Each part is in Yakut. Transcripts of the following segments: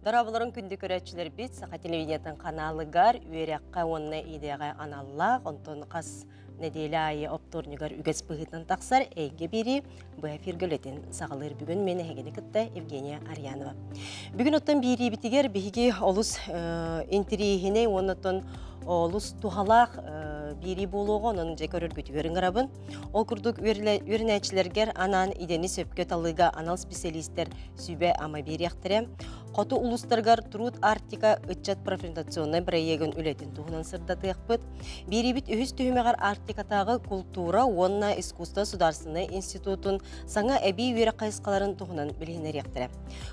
Дорооболорун күндү көрөөччүлэрбит Саха телевидениетын ханаалыгар үөрэххэ уонна идэҕэ аналлаах, онтон хас нэдиэлэ аайы оптуорньугар үгэс быһыытынан тахсар эйгэ биэрии бу эфиргэ үлэтин саҕалыыр. Бүгүн мен эһигини кытта Евгения Арьянова. Бүгүн оттон биэриибитигэр биһиги олус интириэһинэй уонна оттон олус туһалаах биэрии буолуоҕа, онон дьэ көрөргүтүгэр ыҥырабын. Ол курдук үөрэнээччилэргэр анаан идэни сөпкө талыыга анал специалистэр сүбэ-ама биэриэхтэрэ. Хоту улуустарыгар Труд Арктика ыччат профориентационнай бырайыагын үлэтин туһунан сырдатыахпыт. Биэриибит үһүс түһүмэҕэр Арктикатааҕы култуура уонна искусство судаарыстыбаннай институтун саҥа эбии үөрэх хайысхаларын туһунан билиһиннэриэхтэрэ.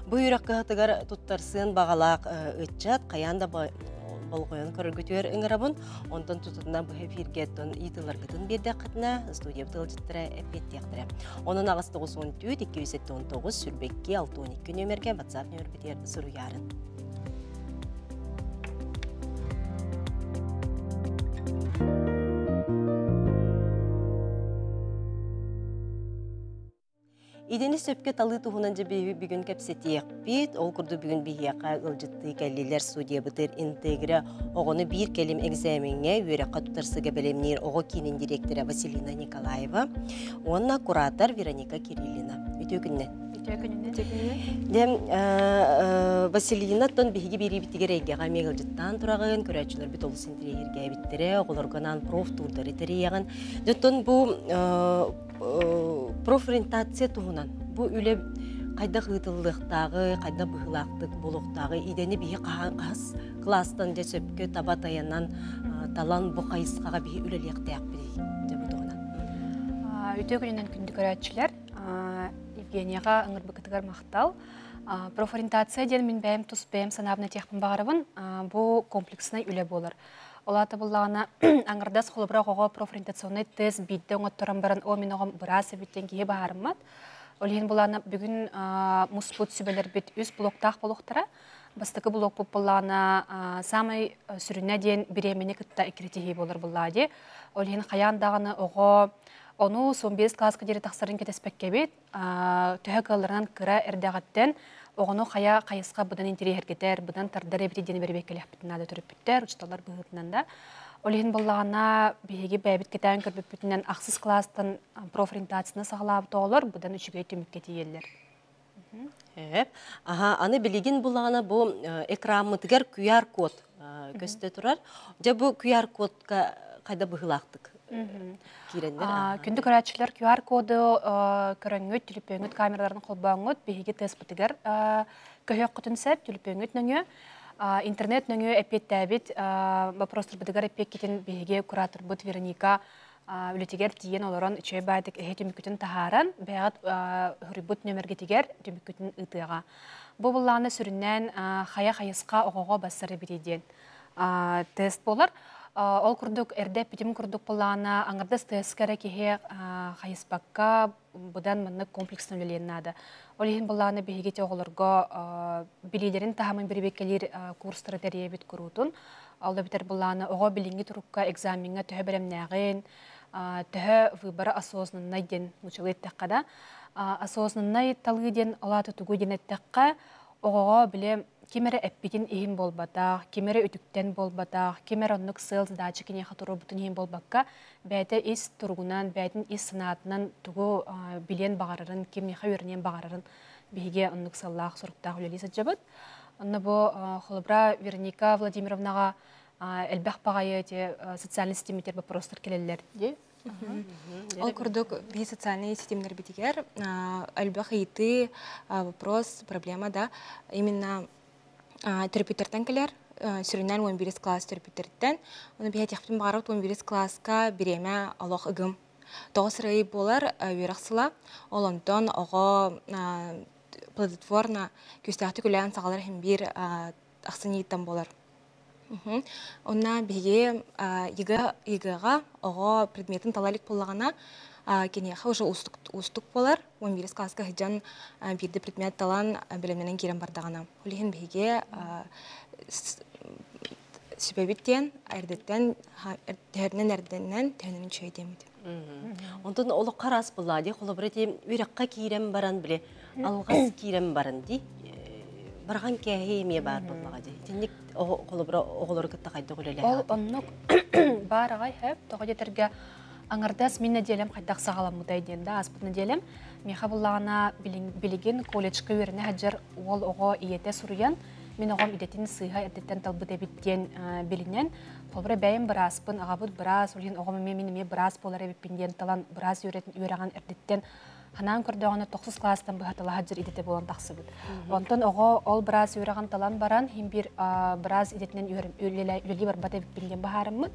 Бу үөрэх кыһатыгар туттарсыан баҕалаах ыччат хайаан да болҕойон көрөргүтүгэр ыҥырабын. Онтон тутатына быһа эфиргэ тон ыйытыыларгытын биэрдэххитинэ студиябыт ыалдьыттара эппиэттиэхтэрэ. Онон 894 279 22 62 нүөмэргэ WhatsApp нүөмэрбитигэр суруйаарын. Идэни сөпкө талыы туһунан дьэ бүгүн кэпсэтиэхпит. Ол курдук бүгүн биһиэхэ ыалдьыттыы кэллилэр судьябытыр Интегра оҕону биир кэлим экзамеҥҥэ үөрэххэ тутарсыга бэлэмниир оҕо киинин дириэктэрэ Василина Николаева уонна куратор Вероника Кириллина. Үтүө күннэн. Үтүө күнүнэн. Дьэ, Василинаттан биһиги биэриибитигэр эйгэҕэ эмиэ ыалдьыттаан тураҕын, көрөөччүлэрбит олус интэриэһиргээбиттэрэ, оҕолорго анаан профтуурдары тэрийэҕин. Дьоттон бу профориентация туһунан бу үлэ хайдах ыытыллыахтааҕы, хайдах быһыылаахтык буолуохтааҕы, идэни биһи хаһыс кылаастан дьэ сөпкө таба тайанан талан бу хайысхаҕа биһи үлэлиэхтээхпитий дьэ бу туһунан. Үтүө күнүнэн күндү көрөөччүлэр, Евгенияҕа ыҥырбыкытыгар махтал. Профориентация диэн мин бэйэм тус бэйэм санаабын этиэхпин баҕарабын. Бу комплекснай үлэ буолар. Ол аата буллаҕына аҥардас холобура оҕоҕо профориентационнай тест биирдэ оҥотторон баран оо мин оҕом быраас эбит диэн киһи баһаарыммат. Ол иһин булаана бүгүн муспут сүбэлэрбит үс блоктаах буолуохтара. Бастакы блокпут буллаҕына саамай сүрүнэ диэн бириэмэни кытта эккирэтиһии буолар буллаа дии. Ол иһин хайаан даҕаны оҕо ону 15 класска диэри тахсарын кэтэспэккэбит төһө кыалларынан кыра эрдэҕиттэн оҕону хайа хайысха быдан интэриэһиргэтэр, быдан тардар эбит диэн бэрэбиэркэлиэхпитин наада төрөппүттэр, учууталлар быһыытынан да. Ол иһин буоллаҕына, биһиги бэйэбит кэтээн көрбүппүтүнэн ахсыс кылаастан профориентацияны саҕалаабыт оҕолор быдан үчүгэй түмүккэ тиийэллэр. Эп. Аха, аны билигин буллаҕына бу экраммытыгар QR-код көстө турар. Дьэ бу QR-кодка хайда быһыылаахтык киирэннэр? Күндү көрөөччүлэр QR-коду көрөҥҥүт, түлүпүөҥҥүт камераларын холбооҥҥут биһиги теспытыгар көһүөххүтүн сөп, түлүпүөҥҥүт нөҥүө интернет нөҥүө эппиэттээбит вопростарбытыгар эппиэккитин биһиги кураторбут Вероника үлэтигэр тиийэн олорон үчүгэй баайдык эһи түмүккүтүн таһааран бэйэҕит суруйбут нүөмэргитигэр түмүккүтүн ыытыаҕа. Бу былааны сүрүннээн хайа хайысха оҕоҕо бассар эбитий диэн тест буолар. Ол курдук эрдэ эппитим курдук былаана аҥардас тестка эрэ киһи хайыспакка быдан маннык комплексно үлэлиэн наада. Ол иһин былааны биһиги те оҕолорго билиилэрин таһымын бирибиэккэлиир курстары тэрийэбит куруутун. Ол эбэтэр былааны оҕо билиҥҥи турукка экзамеҥҥа төһө бэлэмнээҕин, төһө выбора осознаннай диэн нуучалыы эттэххэ да, осознаннай талыы диэн ол аата тугу диэн эттэххэ, оҕоҕо били ким эрэ эппитин иһин буолбатах, ким эрэ үтүктэн буолбатах, ким эрэ оннук сыал задача киниэхэ туруорбутун иһин буолбакка, бэйэтэ ис туругунан, бэйэтин ис санаатынан тугу билиэн баҕарарын, кимиэхэ үөрэниэн баҕарарын биһиги оннук сыаллаах, соруктаах үлэлии сылдьабыт. Онно бу холобура Вероника Владимировнаҕа элбэх баҕайы эти социальный ситимитер вопростар кэлэллэр дии. Ол курдук биһи социальный ситимнэрбитигэр элбэх ыйытыы, вопрос, проблема да именно төрөппүттэртэн кэлэр сүрүннээн 11 класс төрөппүттэриттэн. Ону биһи этиэхпитин баҕарабыт 11 класска бириэмэ олох ыгым. Тоҕус ый буолар үөрэх сыла. Ол онтон оҕо плодотворно күүстээхтик үлээн саҕалар иһин биир ахсынньыттан буолар. Онно биһиги ЕГЭ ЕГЭ-ҕа оҕо предметин тала илик буоллаҕына, киниэхэ уже уустук буолар. 11 класска сылдьан биирдэ предмет талан бэлэмнэнэн киирэн бардаҕына. Ол иһин биһиги сүбэбит диэн эрдэттэн төһөрүнэн эрдэнэн төһөнөн үчүгэй диэммит. Онтон олоххо араас буллаа дии холобура ити үөрэххэ киирэн баран били алҕас киирэн баран дии. Барҕан кээһии эмиэ баар буоллаҕа дии. Итинник холобура оҕолору кытта хайдах Ол үлэлэһэҕит? оннук баар аҕай сөп. Тоҕо диэтэргэ аҥардас мин нэдиэлэм хайдах саҕаламмытай диэн да ааспыт нэдиэлэм. Миэхэ буллаҕына билигин колледжка үөрэнэ сылдьар уол оҕо ийэтэ суруйан мин оҕом идэтин сыыһа эрдэттэн талбыт эбит диэн билинэн, холобура бэйэм бырааспын, аҕабыт быраас, ол иһин оҕом эмиэ мин эмиэ быраас буолар эбиппин диэн талан быраас үөрэҕин эрдэттэн ханаан көрдөҕүнэ тохсус кылаастан быһаталаһа дьир идэтэ буолан тахсыбыт. Онтон оҕо ол быраас үөрэҕин талан баран, иһин биир быраас идэтинэн үлэлии барбат эбиппин диэн быһаарыммыт.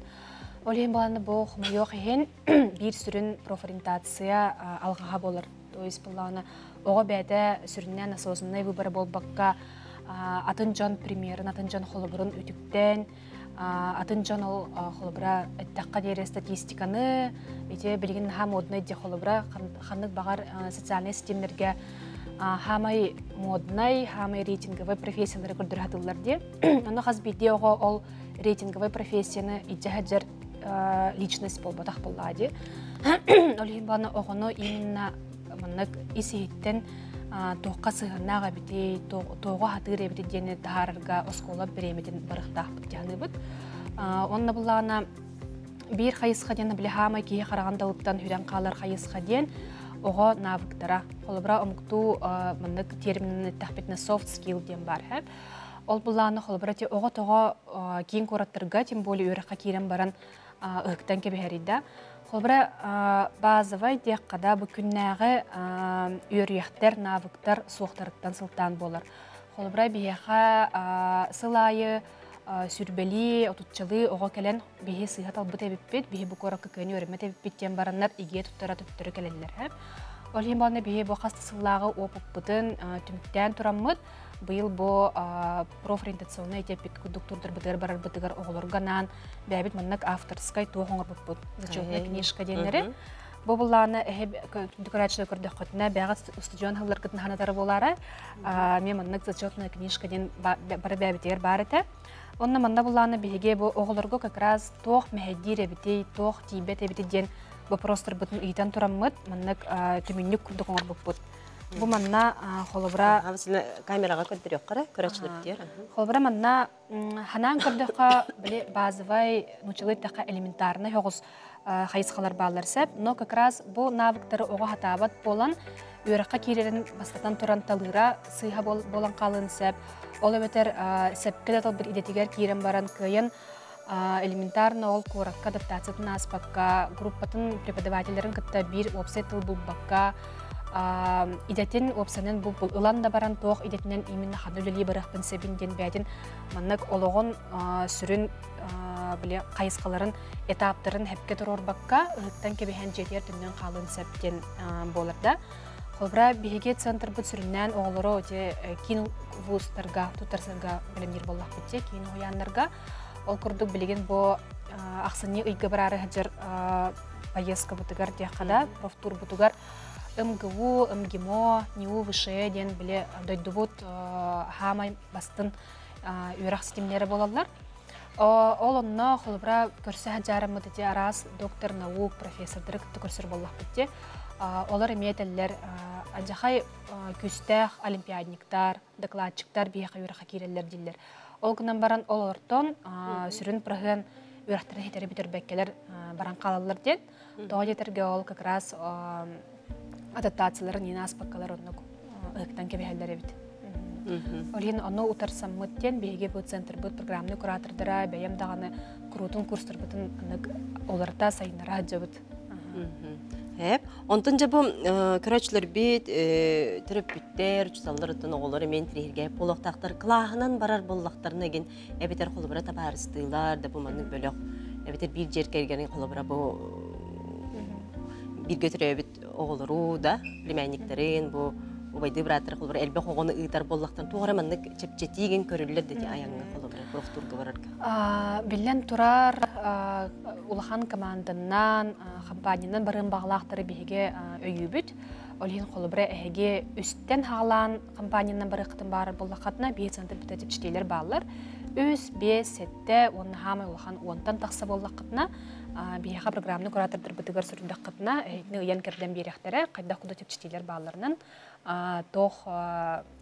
Ол иһин буолан бу хомойуох иһин биир сүрүн профориентация алҕаһа буолар. То есть буоллаҕына оҕо бэйэтэ сүрүннээн осознанный выбора буолбакка атын дьон примерин, атын дьон холобурун үтүктэн, атын дьон ол холобура эттэххэ диэри статистиканы ити билигин наһаа моднай дии холобура ханнык баҕар социальнай ситимнэргэ хаамай моднай, хаамай рейтинговай профессиялары көрдөрө сатыыллар дии. Онно хас биирдии оҕо ол рейтинговай профессияны илдьэ сылдьар личность буолбатах буоллаҕа дии. Ол иһин буолна оҕону именно маннык ис-иһиттэн туохха сыһыаннаах эбитий, туоҕу сатыыр эбитий диэни таһаарарга оскуола бириэмэтин барыахтаахпыт дьаһаныыбыт. Онно буллаҕына биир хайысха диэн били хаамай киһи хараҕын далыттан үрэн хаалар хайысха диэн оҕо навыктара. Холобура омуктуу маннык терминин эттэхпитинэ soft skill диэн баар һэ. Ол буллаҕына холобура ти оҕо тоҕо киин куораттарга тем более үөрэххэ киирэн баран ыһыктан кэбиһэрий да. Холобура базовай диэххэ да бу күннээҕи үөрүйэхтэр, навыктар суохтарыттан сылтаан буолар. Холобура биһиэхэ сыл аайы сүрбэлии, отуччалыы оҕо кэлэн биһи сыыһа талбыт эбиппит, биһи бу куоракка кыайан үөрэммэт эбиппит диэн бараннар игиэ туттара төттөрү кэлэллэр. Ол иһин буолна биһи бу хас да сыллааҕы опыппытын түмүктээн тураммыт, быйыл бу профориентационнай этиэппит курдук турдарбытыгар барарбытыгар оҕолорго анаан бэйэбит маннык авторскай туох оҥорбуппут зачетная книжка диэннэри бу буллаана эһэ декорация көрдөххүтүнэ бэйэҕит устудьуон сылларгытын ханатара буолаара эмиэ маннык зачетная книжка диэн бары бэйэбитигэр баар этэ онно манна буллаана биһиги бу оҕолорго как раз туох мэһэйдиир эбитий туох тиийбэт эбитий диэн вопростарбытын ыйытан тураммыт маннык түмүнньүк курдук оҥорбуппут Бу манна холобура камераҕа көрдөрүөххэ эрэ, көрөөччүлэрбитигэр. Холобура манна ханаан көрдөххө, били базовай, нууччалыы эттэххэ элементарнай соҕус хайысхалар бааллар сөп. Но как раз бу навыктары оҕо хатаабат буолан, үөрэххэ киирэрин бастатан туран талыыра сыыһа буолан хаалыан сөп. Ол эбэтэр сөпкө да талбыт идэтигэр киирэн баран кыайан элементарно ол куоракка адаптациятын ааспакка, группатын преподавателлэрин кытта биир уопсай тыл булбакка, идэтин уопсанын бу ылан да баран туох идэтинэн именно ханна үлэлии барыахпын сөбүн диэн бэйэтин маннык олоҕун сүрүн били хайысхаларын этаптарын хэпкэ туруорбакка ыһыктан кэбиһэн дьиэтигэр төннөн хаалыан сөп диэн буолар да. Холобура, биһиги центрбыт сүрүннээн оҕолору ити киин вузтарга туттарсарга бэлэмниир буоллахпыт дии, киин уһуйааннарга. Ол курдук билигин бу ахсынньы ыйга бараары сылдьар поездкабытыгар диэххэ да, профтурбутугар МГУ, МГИМО, НИУ ВШЭ диэн били дойдубут хаамай бастын үөрэх ситимнэрэ буолаллар. Ол онно холобура көрсө сылдьаарыммыт ити араас доктор наук, профессордары кытта көрсөр буоллахпыт дии. Олор эмиэ этэллэр алдьархай күүстээх олимпиадниктар, докладчиктар биһиэхэ үөрэххэ киирэллэр дииллэр. Ол гынан баран ол олортон сүрүн проһыан үөрэхтэрин ситэри бүтэрбэккэлэр баран хаалаллар диэн. Тоҕо диэтэргэ ол как раз адаптацияларын иин ааспаккалар оннук ыһыктан кэбиһэллэр эбит. Ол иһин ону утарсаммыт диэн биһиги бу центрбыт программный куратордара бэйэм даҕаны куруутун курстарбытын анык уларыта сайыннара сылдьабыт. Эп. Онтон дьэ бу көрөөччүлэрбит төрөппүттэр, учууталлар оҕолор эмиэ интириэһиргээп буолуохтаахтар. Кылааһынан барар буоллахтарына эгин эбэтэр холобура табаарыстыылар да бу маннык бөлөх эбэтэр биир дьиэ кэргэнин холобура бу бииргэ төрөөбүт оҕолору да племянниктарын бу убайдыы бырааттары холобура элбэх оҕону ыытар буоллахтан туох эрэ маннык чэпчэтиигин көрүллэр да айаҥҥа холобура профтурга барарга. Биллэн турар, улахан команданан, компаниянан барыан баҕалаахтары биһиги өйүүбүт. Ол иһин холобура эһиги үстэн хаалаан компаниянан барыаххытын баарар буоллаххытына биһи центр бүтэ чэпчэтиилэр бааллар. Үс, биэс, сэттэ уонна хаамай улахан уонтан тахса буоллаххытына Биһиэхэ программный куратордарбытыгар суруйдаххытына, эһигини ыйан кэрдэн биэриэхтэрэ, хайдах курдук чэпчэтиилэр баалларынан, туох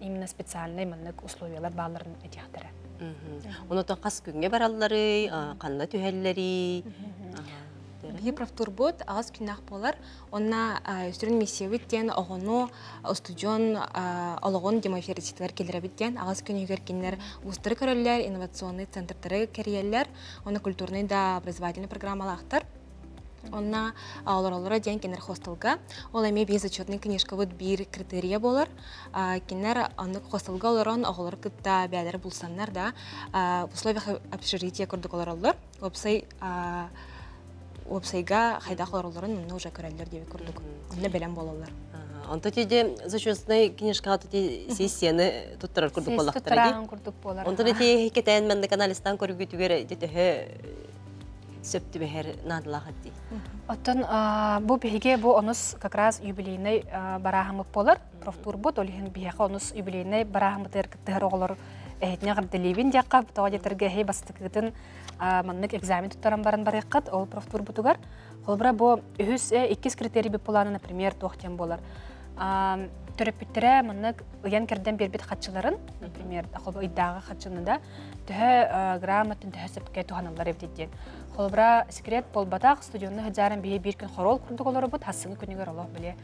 именно специальный маннык условиялар баалларын этиэхтэрэ. Онотон хас күҥҥэ баралларый, ханна түһэллэрий? Биһи профтурбут аҕыс күннээх буолар. Онно сүрүн миссиябыт диэн оҕону устудьуон олоҕун демофердитигэр киллэрэбит диэн аҕыс күнүгэр кинилэр вузтары көрөллөр, инновационный центрдары кэрийэллэр, уонна культурный да образовательный программалаахтар. Онно олороллоро диэн кинилэр хостелга. Ол эмиэ биир зачетный книжкабыт биир критерия буолар. Кинилэр оннук хостелга олорон оҕолору кытта бэйэлэрэ булсаннар да в условиях общежития курдук олороллор. Уопсай уопсайга хайдах олороллорун онно уже көрөллөр диэбит курдук. Онно бэлэм буолаллар. Онто тиде зачетный книжкаҕа тути сессияны туттарар курдук буоллахтара дии. курдук буолар. Онтон ити кэтээн маннык анализтаан көргүтүгэр төһө сөп түбэһэр наадалаах дии. Оттон бу биһиги бу онус как раз юбилейный барааһымыт буолар. Профтурбут, ол иһин биһиэхэ онус юбилейный барааһымытыгар кыттыһар оҕолор эһитинэ эҕэрдэлиибин диэххэ, тоҕо диэтэргэ эһи бастакытын маннык экзамен туттаран баран барыаххыт ол профтурбутугар. Холобура бу үһүс, иккис критерий плана, например, туох диэн буолар. Төрөппүттэрэ маннык ыйан кэрдэн биэрбит хаччыларын, например, холобура ыйдааҕы хаччыны да, төһө грамотын төһө сөпкө туһаналлар эбит диэн. Холобура, секрет буолбатах, студионны сыдьааран биһи биир күн хорол курдук олоробут, хассыҥы күнүгэр олох били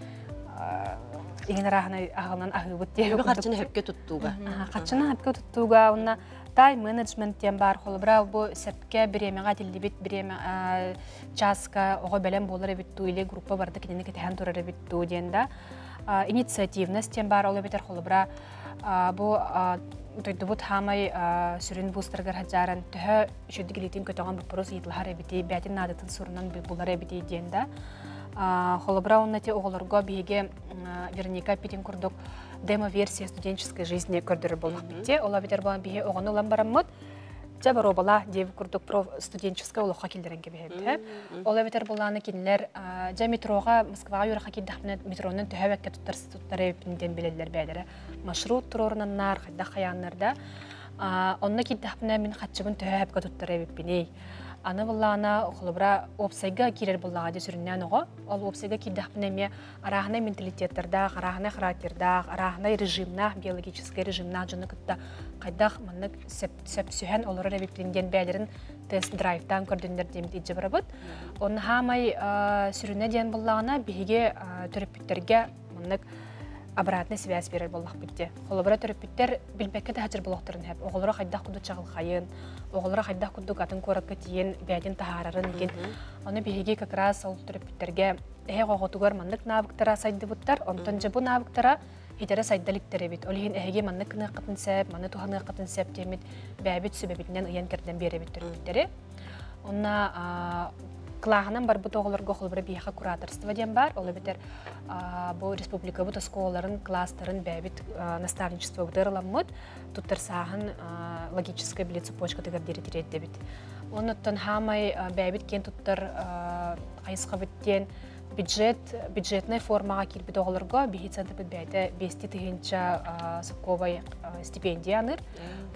иҥин арааһынай аһылынан аһыыбыт диэн. Харчыны хөпкө туттууга. Харчыны хөпкө туттууга уонна тайм-менеджмент диэн баар. Холобура, бу сөпкө бириэмэҕэ этиллибит бириэмэ чааска оҕо бэлэм буолар эбит дуу или группа барыта кинини кэтэһэн турар эбит дуу диэн да. Инициативность диэн баар, ол эбэтэр холобура бу дойдубут хаамай сүрүн бустарыгар хадьааран төһө үчүгдүк илиитин көтөҕөн боппуруос ыйытылаһар эбитий, бэйэтин наадатын сурунан булар эбитий диэн да. Холобура, онно ти оҕолорго биһиги Вероника эппитин курдук демо-версия студенческой жизни көрдөрөр буоллахпыт дии. Ол эбэтэр буолан биһи оҕону ылан бараммыт, дьэ боруобала диэбит курдук студенческай олоххо киллэрэн кэбиһэбит. Ол эбэтэр буоллааны кинилэр дьэ метроҕа Москваҕа үөрэххэ киирдэхпинэ метронан төһө бэккэ туттар туттар эбиппин диэн билэллэр бэйэлэрэ. Маршрут туруорунаннар, хайдах хайааннар да. Онно киирдэхпинэ мин хаччыбын төһө сөпкө туттар эбиппиний. Аны буллаана холобура уопсайга киирэр буллаҕа дьэ сүрүннээн оҕо. Ол уопсайга киирдэхпинэ эмиэ арааһынай менталитеттардаах, арааһынай характердаах, арааһынай режимнаах, биологическай режимнаах дьону кытта хайдах маннык сөпсүһэн олорор эбиппин диэн бэйэлэрин тест-драйвтаан көрдүннэр диэммит илдьэ барабыт. Онно хаамай сүрүнэ диэн буллаҕына биһиги төрөппүттэргэ маннык обратная связь биэрэр буоллахпыт дии. Холобура төрөппүттэр билбэккэ да сылдьар буолуохтарын сөп. Оҕолоро хайдах курдук чаҕылхайын, оҕолоро хайдах курдук атын куоракка тиийэн бэйэтин таһаарарын диэн. Ону биһиги как раз ол төрөппүттэргэ эһэ оҕотугар маннык навыктара сайдыбыттар, онтон дьэ бу навыктара хитэрэ сайда иликтэр эбит. Ол иһин эһиги маннык гыныаххытын сөп, маны туһаныаххытын сөп диэммит бэйэбит сүбэбитинэн ыйан кэрдэн биэрэбит төрөппүттэри. Онно кылааһынан барбыт оҕолорго холобура биһиэхэ кураторство диэн баар. Ол эбэтэр бу республикабыт оскуолаларын, класстарын бэйэбит наставничествобытыгар ыламмыт, туттарсааһын логическай билет цепочкатыгар диэри тириэрдэбит. Оннуттан хаамай бэйэбит киэн туттар хайысхабыт диэн бюджет бюджетнай формаҕа киирбит оҕолорго биһи центрбыт бэйэтэ 200 тыһыынча сокковай стипендия аныыр.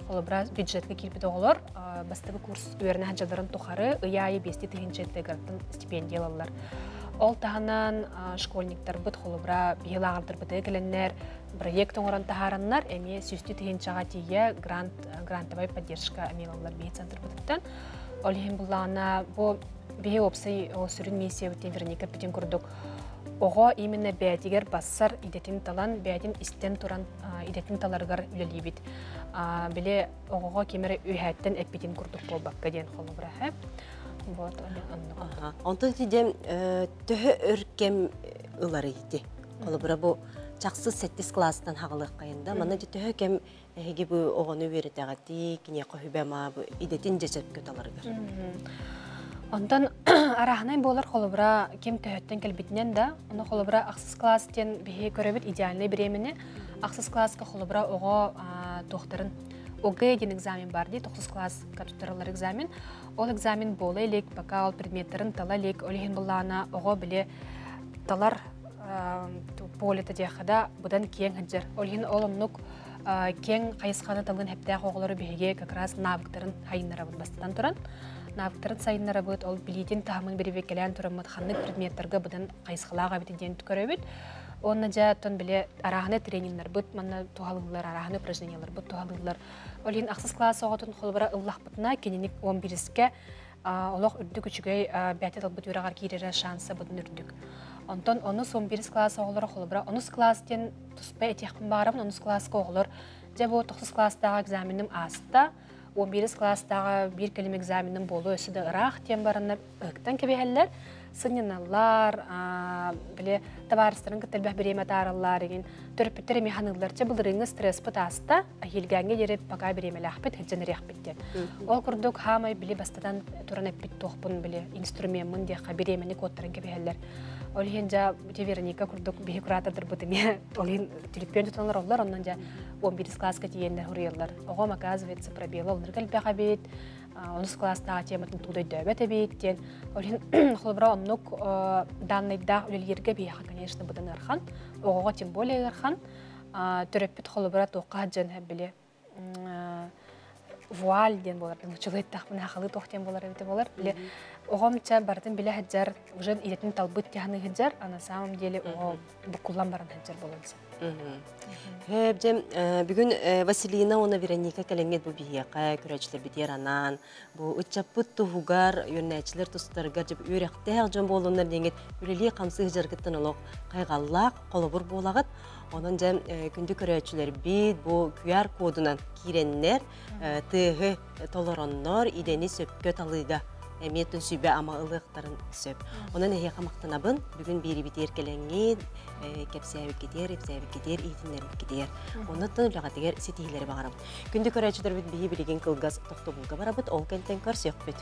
Холобура бюджетка киирбит оҕолор бастакы курс үөрэнэ сылдьалларын тухары ый аайы 200 тыһыынча интеграттан стипендия ылаллар. Ол таһынан школьниктарбыт холобура биһи лааҕырдарбытыгар кэлэннэр проект оҥорон таһаараннар эмиэ сүүстүү тыһыынчаҕа тиийэ грант грантовай поддержка эмиэ ылаллар биһи центрбытыттан. Ол иһин буллаҕына бу биһи уопсай сүрүн миссиябыт Вероника эппитин курдук оҕо именно бэйэтигэр бассар идэтин талан, бэйэтин истэн туран идэтин таларыгар үлэлиибит. Били оҕоҕо ким эрэ үөһээттэн эппитин курдук буолбакка диэн холобура Вот, оннук. Онтон ити төһө өр кэм ылар ити? Холобура бу чахсыз сэттис класстан хаҕылыаххайын да, манна төһө кэм эһиги бу оҕону үөрэтэҕитий, киниэхэ хүбэ-ама бу идэтин дьэ сөпкө таларыгар? Онтон арааһынай буолар холобура ким төһөттөн кэлбитинэн да, ону холобура ахсыс класс диэн биһи көрөбүт идеальный бириэмэни. Ахсыс класска холобура оҕо туохтарын ОГЭ диэн экзамен бар дии, тохсус класска туттарыллар экзамен. Ол экзамен буола илик, пока ол предметтарын тала илик, ол иһин буллаана оҕо били талар полета диэххэ да быдан киэҥ сылдьар. Ол иһин ол оннук киэҥ хайысханы талын хэптээх оҕолору биһиги как раз навыктарын хайыннарабыт бастатан туран. Навыктарын сайыннарабыт, ол билиитин таһымын бирибиккэлээн тураммыт ханнык предметтарга быдан хайысхалаах эбит диэн көрөбүт. Онно дьэ оттон били арааһына трениннарбыт манна туһалыыллар, арааһына упражненияларбыт туһалыыллар. Ол иһин ахсыс класс оҕотун холобура ыллахпытына, кинини 11-ке олох үрдүк үчүгэй бэйэтэ талбыт үөрэҕэр киирэрэ шанса быдан үрдүк. Онтон онус 11 класс оҕолоро холобура онус класс диэн туспа этиэхпин баҕарабын, онус класска оҕолор дьэ бу тохсус класстааҕы экзаменым ааста, 11 класстааҕы биир кэлим экзаменым буолуо өссө да ыраах диэн бараннар ыһыктан кэбиһэллэр, сынньаналлар, били табаарыстарын кытта элбэх бириэмэ атаараллар игин төрөппүттэр эмиэ ханыыллар чэ былырыыҥҥы стресспыт ааста, эһиилгээҥҥэ диэри пока бириэмэлээхпит сылдьан эриэхпит диэн. Ол курдук хаамай били бастатан туран эппит туохпун били инструмеммын диэххэ бириэмэни куоттаран кэбиһэллэр. Ол иһин дьэ ити Вероника курдук биһи куратордарбыт эмиэ ол иһин түлүппүөн тутан олороллор, онон дьэ 11 класска тиийэннэр суруйаллар. Оҕом оказывается пробела олорго элбэх эбит, онус класстааҕы тематын тугу да өйдөөбөт эбит диэн. Ол иһин холобура оннук данныйдаах үлэлииргэ биһиэхэ, конечно, быдан ыарахан, оҕоҕо тем более ыарахан. Төрөппүт холобура туохха сылдьан били вуаль диэн буолар, нуччалыйдахпына хахалы туох диэн буолар эбитэ буолар. Били оҕом ча барытын билэ сылдьар, уже идэтин талбыт тиһаны сылдьар, а на самом деле оҕо буккуллан баран сылдьар буолан сөп. Дьэ, бүгүн Василина уонна Вероника кэлэҥҥит бу биһиэхэ көрөөччүлэрбитигэр анаан бу ыччаппыт туһугар, үөрэнээччилэр тустарыгар дьэ үөрэхтээх дьон буоллуннар диэҥҥит үлэлии-хамсыы сылдьаргыттан олох хайҕаллаах холобур буолаҕыт. Онон дьэ күндү көрөөччүлэрбит бу QR кодунан киирэннэр тыаһы толороннор идэни сөпкө талыыга эмиэ тун сүбэ ама ылыахтарын сөп. Онон эһиэхэ махтанабын. Бүгүн биирибитигэр кэлэҥҥит, кэпсээбиккитигэр, ипсээбиккитигэр, иитиннэрбиккитигэр. Оннуттан үлэҕитигэр ситиһиилэри баҕарабын. Күндү көрөөччүлэрбит биһи билигин кылгас тохтобулга барабыт, ол кэнтэн көрсүөхпүт.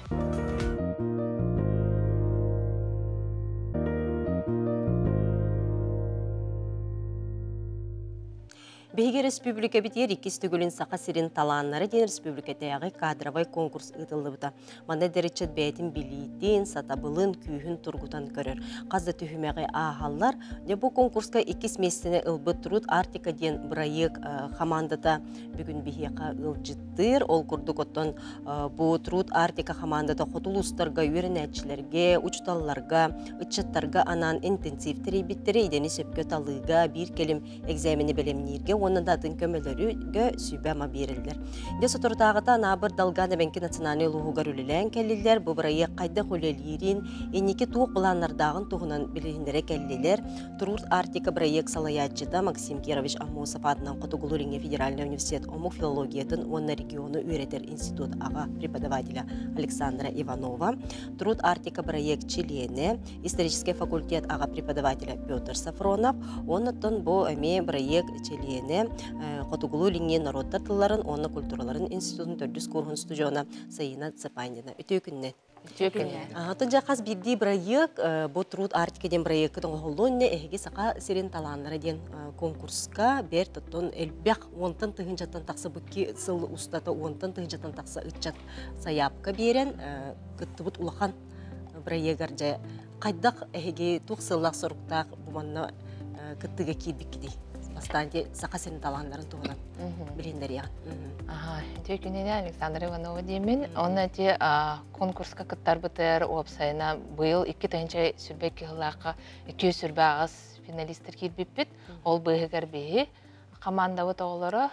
Биһиги республикабитигэр иккис төгүлүн Саха сирин талааннара диэн республикатааҕы кадровай конкурс ыытыллыбыта. Манна эдэриччэт бэйэтин билиитин, сатабылын, күүһүн тургутан көрөр. Хас да түһүмэҕи ааһаллар. Дьэ бу конкурска иккис миэстэни ылбыт Труд Арктика диэн бырайыак хамаандата бүгүн биһиэхэ ыалдьыттыыр. Ол курдук оттон бу Труд Арктика хамаандата хоту улуустарга үөрэнээччилэргэ, учууталларга, ыччаттарга анаан интенсив тэрийбиттэрэ идэни сөпкө талыыга, биир кэлим экзамени бэлэмнииргэ уонна да атын көмөлөрүгө сүбэ-ама биэрэллэр. Дьэ соторутааҕыта Анаабыр Долган эбэҥки национальнай улууһугар үлэлээн кэллилэр. Бу бырайыак хайдах үлэлиирин, инники туох былааннардааҕын туһунан билиһиннэрэ кэллилэр. Труд Арктика бырайыак салайааччыта Максим Кирович Аммосов аатынан Хотугулуу-Илиҥҥи федеральнай университет омук филологиятын уонна региону үөрэтэр институт аҕа преподавателя Александра Иванова, Труд Арктика бырайыак чилиэнэ, историческай факультет аҕа преподавателя Петр Сафронов, оннуттан бу эмиэ бырайыак чилиэнэ Хотугулуу-Илиҥҥи норуоттар тылларын уонна культураларын институтун төрдүс курһун студиона Саина Цепанина. Үтүө күннэн! Үтүө күннэн! Атын дьэ хас биирдии бырайыак бу Труд Арктика диэн бырайыаккыт оҥоһуллуон иннинэ эһиги Саха сирин талааннара диэн конкурска бэрт оттон элбэх уонтан тыһыынчаттан тахса бу сыл устата уонтан тыһыынчаттан тахса ыччат сайаапка биэрэн кыттыбыт улахан бырайыагар дьэ хайдах эһиги туох сыаллаах-соруктаах бу манна кыттыыга киирбиккитий? Бастаан ити Саха сирин талааннарын туһунан билиһиннэриэҕин. Аха, үтүө күнүнэн Александра Иванова диэмин. Онно ити конкурска кыттарбытыгар уопсайына быйыл 2022 сыллаахха 228 финалистар киирбиппит. Ол быыһыгар биһи командабыт оҕолоро,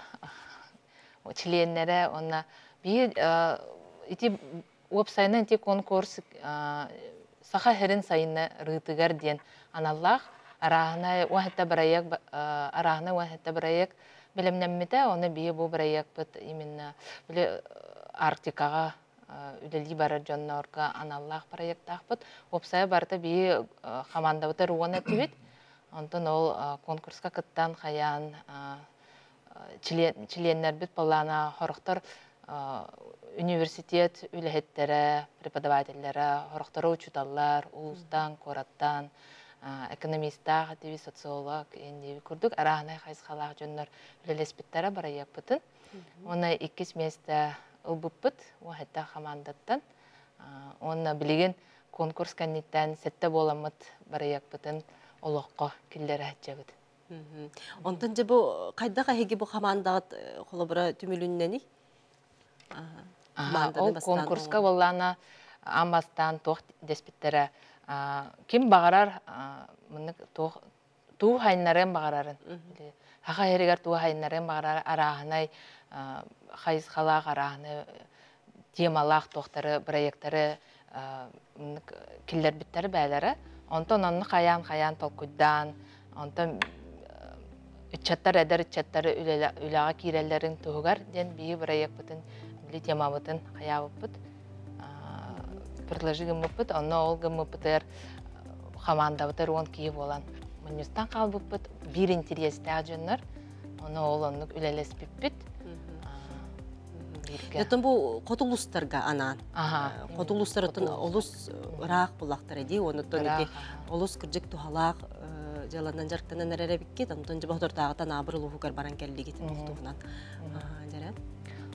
чилиэннэрэ уонна биһи ити Уопсайынан ити конкурс Саха сирин сайыннарыытыгар диэн аналлаах арааһынай уон бырайыак арааһынай уон бырайыак бэлэмнэммитэ. Оны биһи бу бырайыакпыт именно били Арктикаҕа үлэлии барар дьоннорго аналлаах проектаахпыт. Уопсайа барыта биһи хамаандабытыгар уон этибит. Онтон ол конкурска кыттан хайаан чилиэннэрбит буоллаана сорохтор университет үлэһиттэрэ, преподавателлэрэ, сорохторо учууталлар, улуустан, куораттан, экономистаах этиби, социолог, диэби курдук арааһынай хайысхалаах дьоннор үлэлэспиттэрэ бырайыакпытын. Уонна иккис миэстэ ылбыппыт уһайта хамаандаттан. Уонна билигин конкурс кэнниттэн сэттэ буоламмыт бырайыакпытын олоххо киллэрэ сылдьабыт. Онтон дьэ бу хайдах эһиги бу хамаандаҕыт холобура түмүлүннэний? Ол конкурска буоллаана Аан бастаан туох дэспиттэрэ ким баҕарар мыннык туох туу хайнарыан баҕарарын саха иһэригэр туу хайнарыан баҕарар арааһынай хайысхалаах арааһынай темалаах туохтары проекттары киллэрбиттэр бээлэрэ онтон онно хайаан хайаан толкуйдаан онтон ыччаттар эдэр ыччаттар үлэҕэ киирэллэрин туһугар диэн биһиги бырайыакпытын били темабытын хайаабыппыт предложи гыммыппыт онно ол гыммыппытыгар хамаандабытыгар 10 киһи буолан мунньустан хаалбыппыт биир интэриэстээх дьоннор ону ол оннук үлэлэспиппит бииргэ. Оттон бу хоту улуустарга анаан. Хоту улуустар оттон олус ыраах буллахтара дии, онуттан ити олус кырдьык туһалаах дьыаланан дьарыктанан эрэр эбиккит, онтон дьэ отортааҕыта Анаабыр улууһугар баран кэллигит туһунан. Дьэрэ.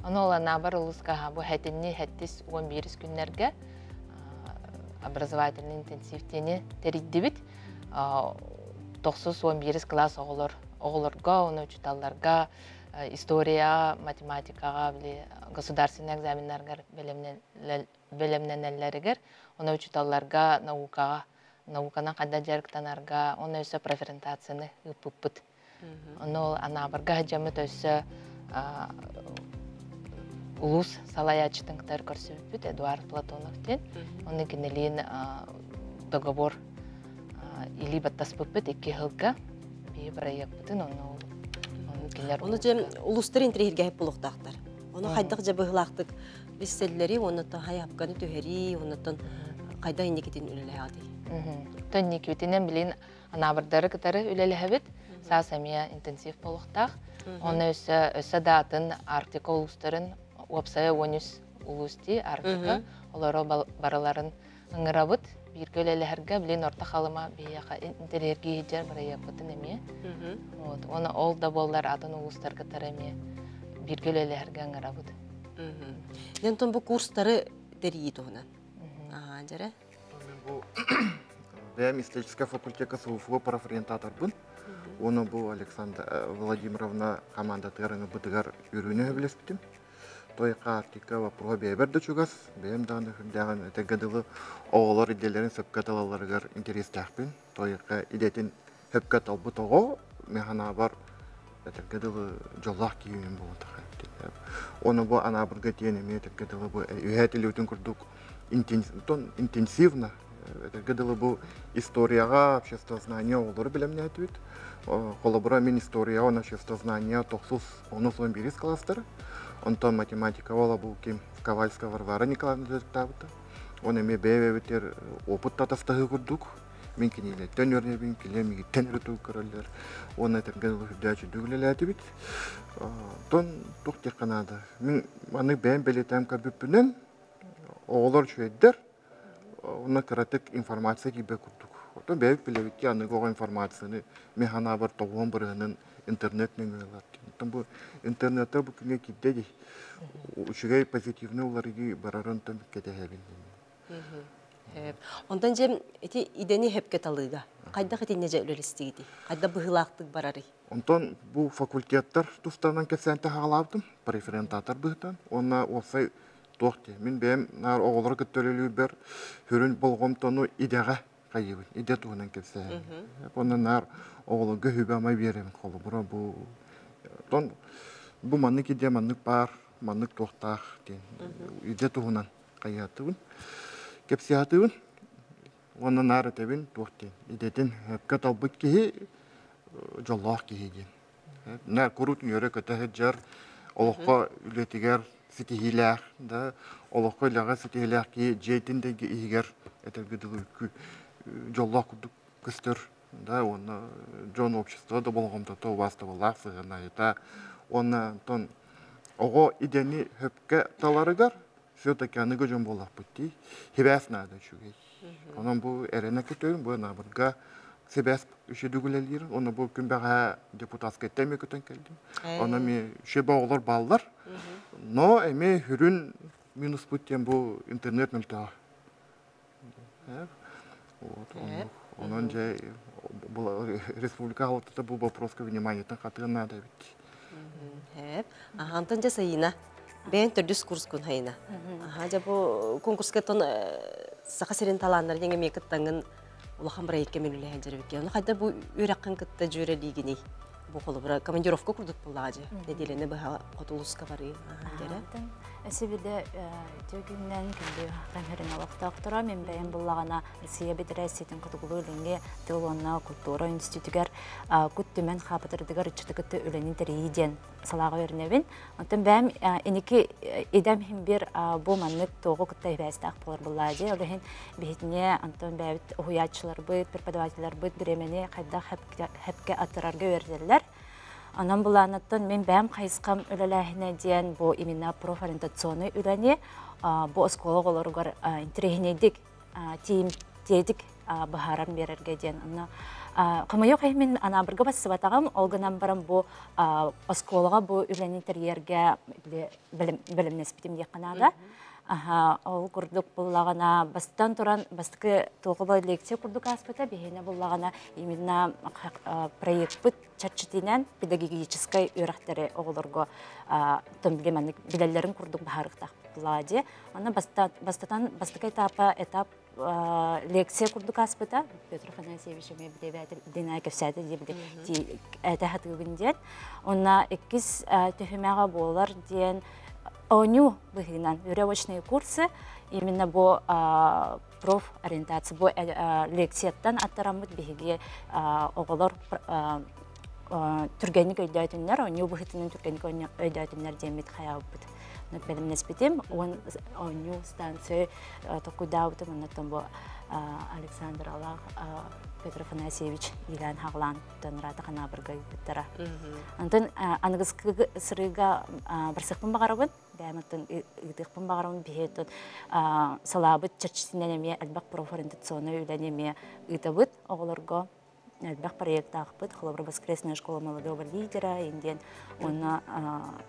Ону ол Анаабыр улууска бу хэтинни хэттис 11 күннэргэ образовательный интенсив диэни тэрийдибит. 9-11 класс оҕолор оҕолорго, уонна учууталларга история, математикаҕа, били государственный экзаменнаргар бэлэмнэнэллэригэр, уонна учууталларга наукаҕа, науканан хайдах дьарыктанарга, уонна өссө профориентацияны ыыппыппыт. Ону ол Анаабырга сылдьаммыт өссө улуус салайааччытын кытары көрсүбүппүт Эдуард Платонов диэн. Онно кинилиин договор илии баттаспыппыт икки сылга. Биһи бырайыакпытын онно ону кинилэр Ону дьэ улуустар интириэһиргэһип буолуохтаахтар. Ону хайдах дьэ быһыылаахтык билсэллэри, оннуттан хайапканы түһэрии, оннуттан хайдах инникитин үлэлэһэҕитий? Тон инникибитинэн билин анаабырдары кытары үлэлэһэбит. Саас эмиэ интенсив буолуохтаах. Онно өссө өссө да атын Арктика улуустарын уопсайа 13 улуус дии Арктика олору барыларын ыҥырабыт. Бииргэ үлэлэһэргэ билин Орто Халыма биһиэхэ интэриэһиргии сылдьар бырайыакпытын эмиэ. Вот. Уонна ол да буоллар атын улуустарга кытары эмиэ бииргэ үлэлэһэргэ ыҥырабыт. Дьэ, бу курстары тэрийии туһунан. Аа, дьэрэ. Мен бу бэйэм историческай факультекка СУФУ профориентаторбын. Уонна бу Александра Владимировна командатыгар ыҥырбытыгар үөрүүнү сөбүлэспитим. Тойка Арктика вопроһа бэйэбэр да чугас, бэйэм даҕаны сүрдээҕин этэргэ дылы оҕолор идэлэрин сөпкө талалларыгар интэриэстээхпин. Тойка идэтин сөпкө талбыт оҕо мин санаабар этэргэ дылы дьоллоох киһи буолуохтаах. Уонна бу Анаабырга тиийэн эмиэ этэргэ дылы бу үһээ телевизион курдук интенсивно этэргэ дылы бу историяҕа обществознание оҕолору бэлэмнээтибит. Холобура мин историяҕа уонна обществознание тохсус онус он биирис класстар. Онтон математика буола бу ким Ковальская Варвара Николаевна дьарыктаабыта. Он эмиэ бэйэ-бэйэбитигэр опыт татастаһыы курдук. Мин кинилэртэн үөрэнэбин, кинилэр миигиттэн ырытыы көрөллөр. Уонна этэргэ дылы үрдээччи үлэлээтибит. Онтон туох диэххэ наада. Мин маннык бэйэм бэлиэтээн көрбүппүнэн, оҕолор үчүгэйдэр, уонна кыратык информация киирбэт курдук. Оттон бэйэбит билэбит ки аныгы оҕо информацияны мин санаабар тоҕуон бырыһынан интернет нөҥүө ылар. Оттон бу интернетте бу күҥҥэ киирдэ дии. Үчүгэй позитивный уларыйыы барарын онтон кэтэһэбин. Онтон дьэ ити идэни хөпкө талыыга хайдах итиннэ дьэ үлэлэстигитий? Хайда быһыылаахтык барарый? Онтон бу факультеттар тустарынан кэпсээн таһаҕалаабытым, преферентатор быһытан уонна уопсай туох диэ мин бэйэм наар оҕолору кытта үлэлиирбэр сүрүн болҕомтону идэҕэ хайыыбын, идэ туһунан кэпсээһин. Онно наар оҕолорго сүбэ-ама биэрэбин холобура бу тон бу маннык идэ маннык баар, маннык туохтаах диэн идэ туһунан хайыатыбын, кэпсээтибин уонна наар этэбин туох диэн идэтин сөпкө талбыт киһи дьоллоох киһи диэн. Наар куруук үөрэ-көтө сылдьар, олоххо үлэтигэр ситиһиилээх да олоххо үлэҕэ ситиһиилээх киһи дьиэтин да иһигэр этэргэ дылы дьоллоох курдук көстөр да уонна дьон общество да болҕомтото убаастабыллаах сыһыаннаһыыта уонна онтон оҕо идэни сөпкө таларыгар все-таки аныгы дьон буоллахпыт дии сибээс наада үчүгэй онон бу эрэнэ көтөбүн бу Анаабырга сибээс үчүгэй үлэлиир уонна бу күн бэҕэһээ депутатскайтан эмиэ көтөн кэллим онон эмиэ үчүгэй оҕолор бааллар но эмиэ сүрүн минуспут диэн бу интернет мөлтөҕө вот онон дьэ республика халатата бу вопроска вниманиетын хатыан наада эбит Антон дьэ Саина. Бэйэн төрдүс курскун хайына. Аха, дьэ бу конкурска тон Саха сирин талааннар диэн эмиэ кыттаҥҥын улахан проектка мен үлэһэн дьэрбикке. Ону хайда бу үөрэххин кытта дьүөрэлиигиний? Бу холобура командировка курдук буллаҕа дьэ. Нэдиэлэни быһа хотулуска барыы. Дьэрэ. Өсүбүдэ үтүө күннэн күндү хахын олохтоохторо мен бэйэм буллаҕына Россия Федерациятын хотугулуу-илиҥҥи тыл уонна культура институтугар кут түмэн хаапытырдыгар ыччаты кытта үлэнин тэрийии диэн салааҕа үөрэнэбин. Оттон бэйэм иники идэм иһин бир бу маннык туоҕу кытта ибээстээх буолар буллаа дии. Ол иһин биһитине Антон бэйэбит уһуйааччыларбыт, преподавателларбыт бириэмэни хайдах хэпкэ аттарарга үөрэтэллэр. Онон булаанаттан мин бэйэм хайысхам үлэлээһинэ диэн бу именно профориентационный үлэни бу оскуола оҕолоругар интэриэһинэйдик тиийимтиэтик быһааран биэрэргэ диэн. Онно хомойуох иһин мин Анаабырга бассыбатаҕым, ол гынан баран бу оскуолаҕа бу үлэни тэрийэргэ бэлэмнэспитим диэххэ наада. Аха, ол курдук буллаҕына, бастатан туран, бастакы туохуба лекция курдук ааспыта, биһиэнэ буллаҕына именно проектпыт чэрчитинэн педагогическай үөрэхтэри оҕолорго тон маннык билэллэрин курдук баһаарыктаах буоллаҕа дии. Онно бастатан бастакы этапа этап лекция курдук ааспыта. Петр Афанасьевич эмиэ билэбээтэ дина кэпсээтэ диэбити этэ хатыыбын диэн. Онна иккис түһүмэҕэ буолар диэн оонньуу быһыынан веревочные курсы именно бу профориентация бу лекцияттан аттараммыт биһиги оҕолор түргэнник өйдөөтүннэр, оонньуу быһыытынан түргэнник өйдөөтүннэр диэммит хайаабыппыт. Бэлэмнэспитим. Уон оонньуу станция токуйдаабытым. Оннуттан бу Александр Алах Петр Афанасьевич иилээн хаҕлаан тонраата ханаабырга ыыппыттара. Онтон аныгыскы сырыыга барсыахпын баҕарабын. Бэйэм оттон ыытыахпын баҕарабын биһи оттон салаабыт чэрчитинэн эмиэ элбэх профориентационнай үлэни эмиэ ыытабыт оҕолорго элбэх проектаахпыт холобура воскресная школа молодого лидера диэн уонна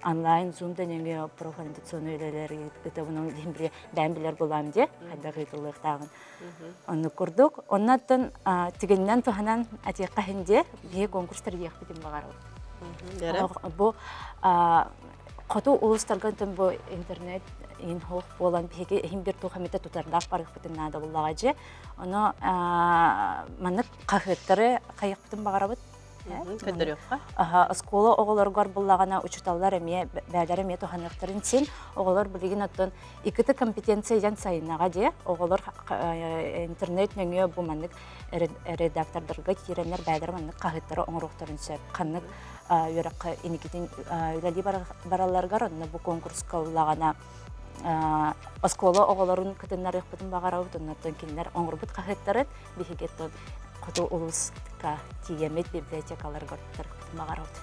онлайн зум нөҥүө профориентационнай үлэлэри ыытабын ол иһин били бэйэм билэр буолаам диэ хайдах ыытыллыахтааҕын оннук курдук оннуттан түгэнинэн туһанан атиэххэ иһин диэ биһи конкурс тэрийиэхпитин баҕарабыт бу Хоту улуустарга онтон бу интернет иин суох буолан биһиги иһин бир туох эмитэ тутардаах барыахпытын наада буллаҕа дьэ. Ону маннык хаһыаттары хайыахпытын баҕарабыт. Көрдөрүөххэ. Аха, оскуола оҕолоругар буллаҕына учууталлар эмиэ бээлэрэ эмиэ туһаныахтарын син. Оҕолор билигин оттон ИКТ компетенция диэн сайыннаҕа дьэ. Оҕолор интернет нөҥүө бу маннык редактордарга киирэннэр бээлэрэ маннык хаһыаттары оҥоруохтарын сөп. Ханнык үөрэххэ инникитин үлэлии баралларыгар онно бу конкурска ыллаҕына оскуола оҕолорун кытыннарыахпытын баҕарабыт оннуттан кинилэр оҥорбут хаһыаттарын биһиги оттон хоту улууска тиийэммит библиотекаларга оттарыахпытын баҕарабыт.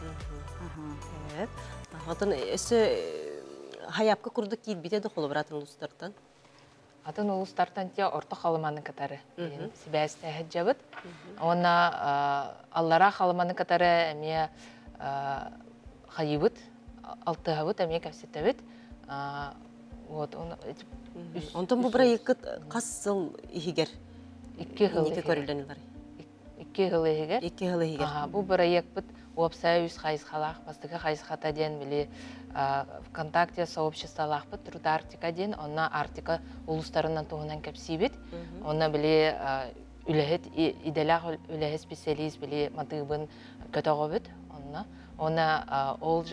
Отон өссө хайапка курдук киирбитэ да холобура атын улуустартан? Атын улуустартан те Орто Халыманы кытары сибээстэһэ дьабыт. Уонна Аллараа Халыманы кытары эмиэ хайыбыт, алтыһабыт, эмиэ кэпсэтэбит. Вот Онтон бу проекткыт хас сыл иһигэр 2 сыл көрүллэн ылар? 2 сыл иһигэр. 2 сыл иһигэр. Бу бырайыакпыт уопсайа үс хайысхалаах. Бастакы хайысхата диэн били ВКонтакте сообществолаахпыт Труд Арктика диэн, онно Арктика улуустарынан туһунан кэпсиибит. Онно били үлэһит идэлээх үлэһит специалист били матыыбын көтөҕөбүт онно. Онно ол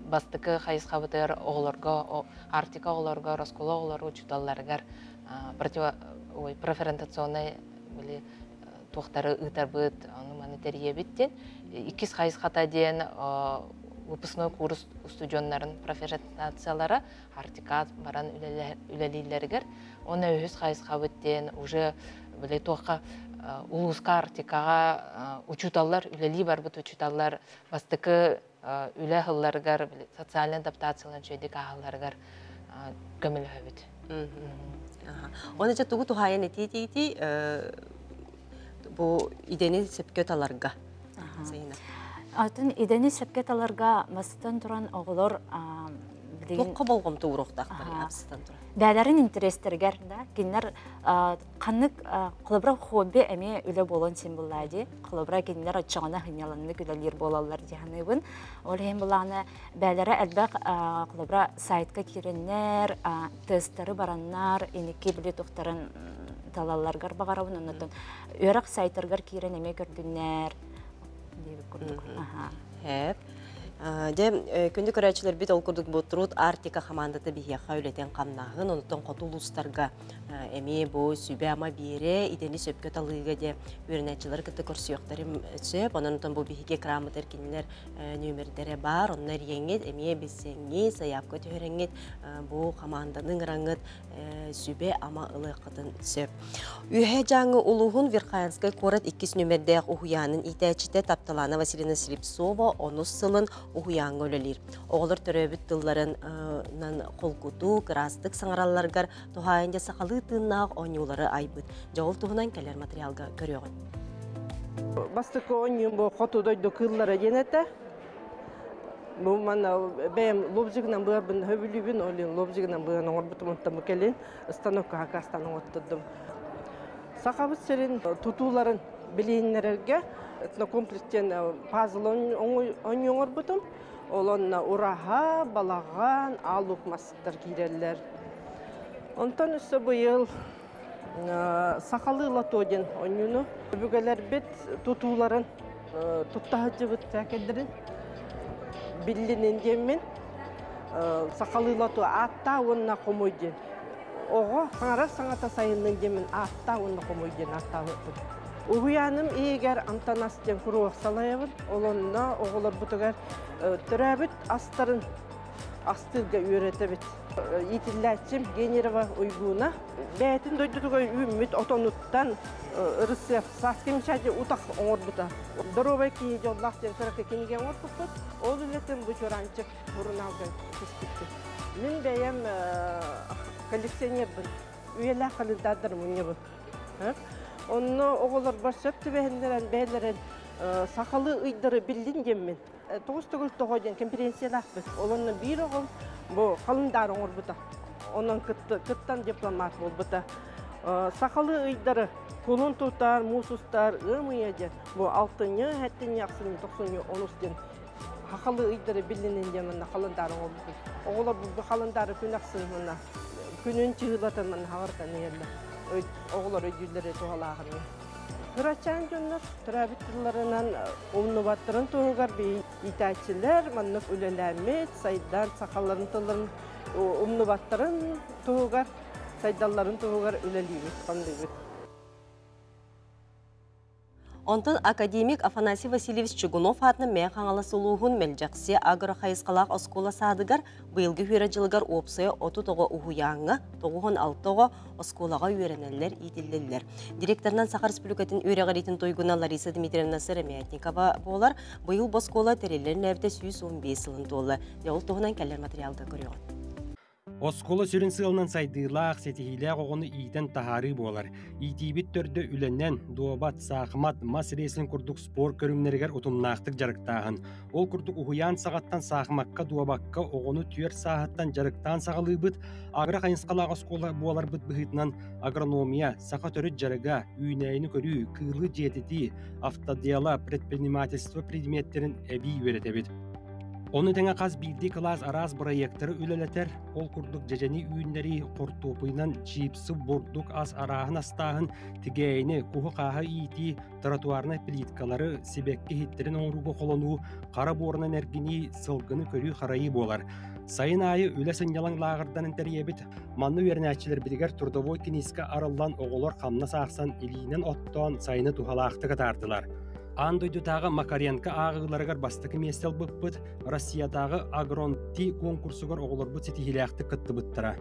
бастакы хайысхабытыгар оҕолорго, Арктика оҕолорго, оскуола оҕолору учууталларыгар противо ой, профориентационнай били туохтары ыытарбыт, ону маны тэрийэбит диэн. Иккис хайысхата диэн выпускной курс устудьуоннарын профориентациялара Арктика баран үлэлииллэригэр. Уонна үһүс хайысхабыт диэн уже били туохха улууска Арктикаҕа учууталлар, үлэлии барбыт учууталлар бастакы үлэ ыһылларыгар, социальнай адаптацияларын үчүгэйдик ааһалларыгар көмөлөһөбүт. Оны дьэ тугу туһаайан этии-тиити бу идэни сөпкө таларга. Атын идэни сөпкө таларга бастатан туран оҕолор Билигин Туохха болҕомто ууруохтаахтарый абыстан туран? Бээлэрин интэриэстэригэр да кинилэр ханнык холобура хобби эмиэ үлэ буолуон син буллаа дии. Холобура кинилэр оччоҕуна сынньалаҥнык үлэлиир буолаллар дии саныыбын. Ол иһин булааны бээлэрэ элбэх холобура сайтка киирэннэр, тесттары бараннар, иники били тухтарын талалларгар баҕарабын. Оннуттан үөрэх сайтаргар киирэн эмиэ көрдүннэр диэбит курдук. Хэп. Дьэ, күндү көрөөччүлэрбит ол курдук бу Труд Арктика хамаандата биһиэхэ үлэтин хамнаһын, онтон хоту улуустарга эмиэ бу сүбэ-ама биэрэ, идэни сөпкө талыыга дьэ үөрэнээччилэри кытта көрсүөхтэрин сөп. Онон бу биһиги экраммытыгар кинилэр нүөмэрдэрэ баар. Онно эрийэҥҥит, эмиэ билсэҥҥит, сайаапка түһэрэҥҥит, бу хамаанданы ыҥыраҥҥыт сүбэ-ама ылыаххытын сөп. Үөһээ Дьааҥы улууһун Верхоянскай куорат иккис нүөмэрдээх уһуйаанын иитээччитэ Тапталана Васильевна Слепцова онус сылын уһуйааҥҥа үлэлиир. Оҕолор төрөөбүт тылларынан холкутуу, кыраастык саҥаралларыгар туһаайан дьэ сахалыы тыыннаах оонньуулары айбыт. Дьэ ол туһунан кэлэр материалга көрүөҕүн. Бастакы оонньуум бу хоту дойду кыыллара диэн этэ. Бу манна бэйэм лобзигынан быабын хөбүлүүбүн, ол иһин лобзигынан быан оҥорбутум, онтон бу кэлин станокка хакастан оҥоттурдум. Сахабыт сирин тутууларын билиһиннэрэргэ этнокомплекс диэн пазл оонньуу оҥорбутум. Ол онно ураһа, балаҕан, аал луук мастар киирэллэр. Онтон өссө быйыл сахалыы лото диэн оонньууну өбүгэлэрбит тутууларын тутта сылдьыбыт сээкэйдэрин биллинин диэммин сахалыы лото ааттаа уонна хомуй диэн оҕо саҥарар саҥата сайыннын диэммин ааттаа уонна хомуй диэн ааттаабыппын. Уһуйааным иһигэр Антонас диэн куруһуок салайабын. Ол онно оҕолорбутугар төрөөбүт астарын астыырга үөрэтэбит. Иитиллээччим Генерова Уйгууна бэйэтин дойдутугар үүммүт отонуттан ырысыап Сааскы Мишади утах оҥорбута. Доруобай киһи дьоллоох диэн кыракый кинигэ оҥорбуппут. Ол үлэтин бу Чуораанчык сурунаалга түспүппүт. Мин бэйэм коллекционербын. Үйэлээх календардар мунньабын. Онно оҕолорбор сөп түбэһиннэрэн бэйэлэрин сахалыы ыйдары биллин диэммин тоҕус төгүл тоҕо диэн конференциялаахпыт. Ол онно биир оҕом бу халындаары оҥорбута. Онон кыттан дипломат буолбута. Сахалыы ыйдары кулун тутар, муус устар, ыам ыйа диэн бу алтынньы, сэттинньи, ахсынньы, тохсунньу, онус диэн сахалыы ыйдары биллинин диэн манна халындаары оҥорбуппут. Оҕолор бу халындаары күн ахсын манна күнүн чыһыылатан манна хаҕыртан иһэллэр. Оҕолор өйдүүллэрэ туһалааҕын. Кырачаан дьоннор төрөөбүт тылларынан умнубаттарын туһугар иитээччилэр маннык үлэлээммит, сайдан сахаларын тылларын умнубаттарын туһугар, сайдалларын туһугар үлэлиибит, хамныыбыт. Онтон академик Афанасий Васильевич Чугунов аатынан Мэҥэ Хаҥалас улууһун Мэлдьэхси агрохайысхалаах оскуола саадыгар быйылгы үөрэ дьылыгар уопсайа 30 оҕо уһуйааҥҥа, 96 оҕо оскуолаҕа үөрэнэллэр, иитиллэллэр. Директорынан Саха Республикатын үөрэҕириитин туйгуна Лариса Дмитриевна Сыромятникова буолар. Быйыл бу оскуола тэриллэр нээбитэ 115 сылын туолла. Дьэ, ол туһунан кэлэр материалга көрүөҕүн. Оскуола сүрүн сыалынан сайдыылаах, ситиһиилээх оҕону иитэн таһаарыы буолар. Иитиибит төрдө үлэнэн, дуобат, саахымат, мас рестлинг курдук спорт көрүҥнэригэр утумнаахтык дьарыктааһын. Ол курдук уһуйаан саҕаттан саахымакка, дуобакка оҕону түөрт сааһыттан дьарыктаан саҕалыыбыт. Агро хайысхалаах оскуола буоларбыт быһыытынан агрономия, саха төрүт дьарыга, үүнээйини көрүү, кыылы дьиэтитии, автодела, предпринимательство предметтэрин эбии үөрэтэбит. Ону тэҥэ хас биирдии кылаас араас бырайыактары үлэлэтэр, ол курдук дьэдьэни үүннэрии, хортуопуйунан чипсы, бурдук ас арааһын астааһын, тигээйини, куһу-хааһы иитии, тротуарнай плиткалары, сибэкки иһиттэрин оҥорууга холонуу, хара буорунан эргинии, сылгыны көрүү-харайыы буолар. Сайын аайы үлэ-сынньалаҥ лааҕырдарын тэрийэбит. Манна үөрэнээччилэрбитигэр трудовой киниискэ арыллан оҕолор хамнас аахсан илиинэн оттоон сайыны туһалаахтык атаардылар. Аан дойдутааҕы Макаренко ааҕыыларыгар бастакы миэстэ ылбыппыт, Россиятааҕы Агронти куонкурсугар оҕолорбут ситиһиилээхтик кыттыбыттара.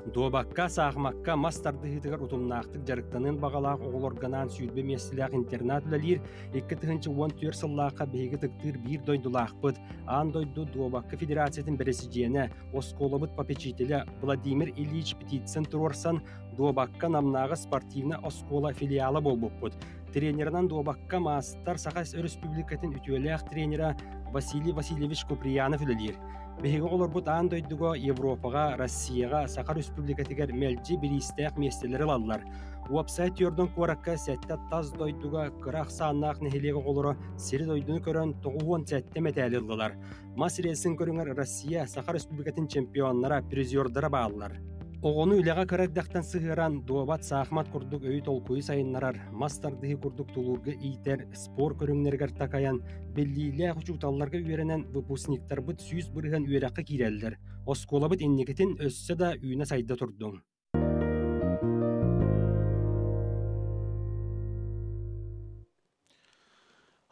Дуобакка, саахымакка, мас тардыһыытыгар утумнаахтык дьарыктаныан баҕалаах оҕолорго анаан 20 миэстэлээх интернат үлэлиир. 2014 сыллаахха биһиги ытыктыыр биир дойдулаахпыт, аан дойду дуобакка федерациятын бэрэсидьиэнэ, оскуолабыт попечителэ Владимир Ильич Птицын туруорсан, дуобакка Намнааҕы спортивнай оскуола филиала буолбуппут. Тренерынан дуобакка маастар Саха Өрөспүүбүлүкэтин үтүөлээх тренера Василий Васильевич Куприянов үлэлиир. Биһиги оҕолорбут аан дойдуга, Европаҕа, Россияҕа, Саха Өрөспүүбүлүкэтигэр мэлдьи бириистээх миэстэлэри ылаллар. Уопсай Тюрдон куоракка сэттэ тас дойдуга кыра ахсааннаах нэһилиэк оҕолоро сири-дойдуну көрөн 97 мэтээли ыллылар. Мас рельсин көрүҥэр Россия, Саха Республикатын чемпионнара, призердара бааллар. Оҕону үлэҕэ кыра эрдэхтэн сыһыаран, дуобат, саахымат курдук өйү-толкуйу сайыннарар, мас тардыһыы курдук тулуурга иитэр спорт көрүҥнэригэр такайан, биллиилээх учууталларга үөрэнэн выпускниктарбыт 100% үөрэххэ киирэллэр. Оскуолабыт инникитин өссө да үүнэ-сайда турдун.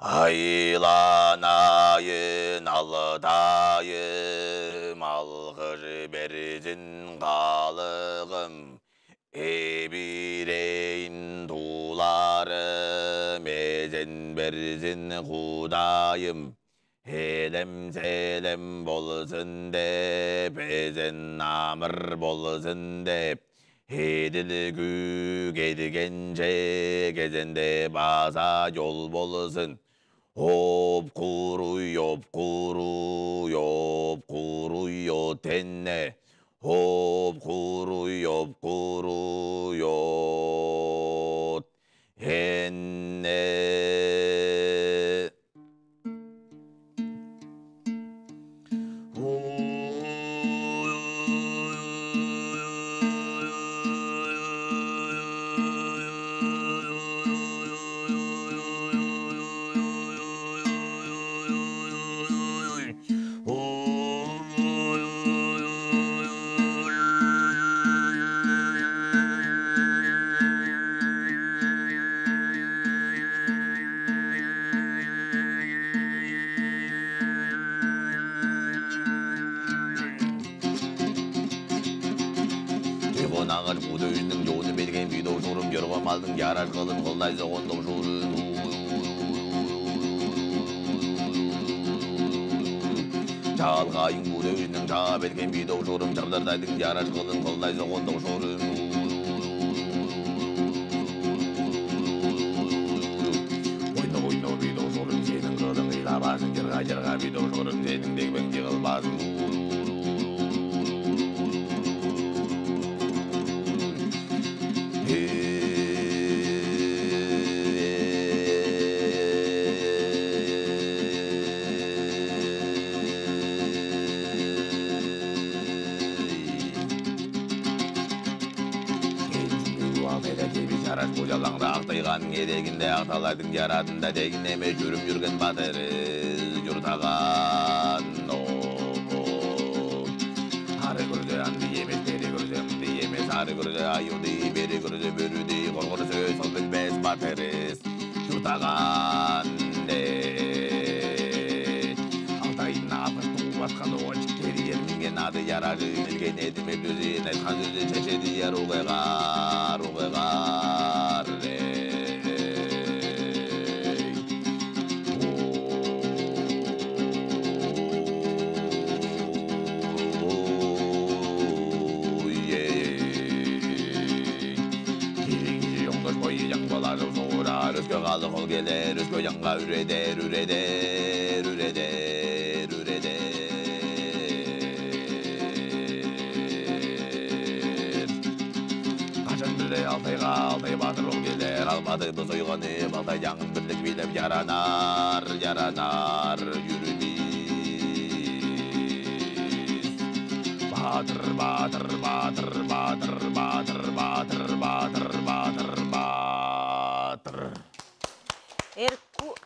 Айыланайын алытайым, алгыр бердин қалығым, Эбирейін туларым, Эзен берзин құдайым, Элем-селем болсын деп, Эзен намыр болсын деп, Еділ күүк едігенше, Кезенде баса жол болсын. Оп куруй, оп куруй, оп куруй, отенне. Оп куруй, оп куруй, от энне.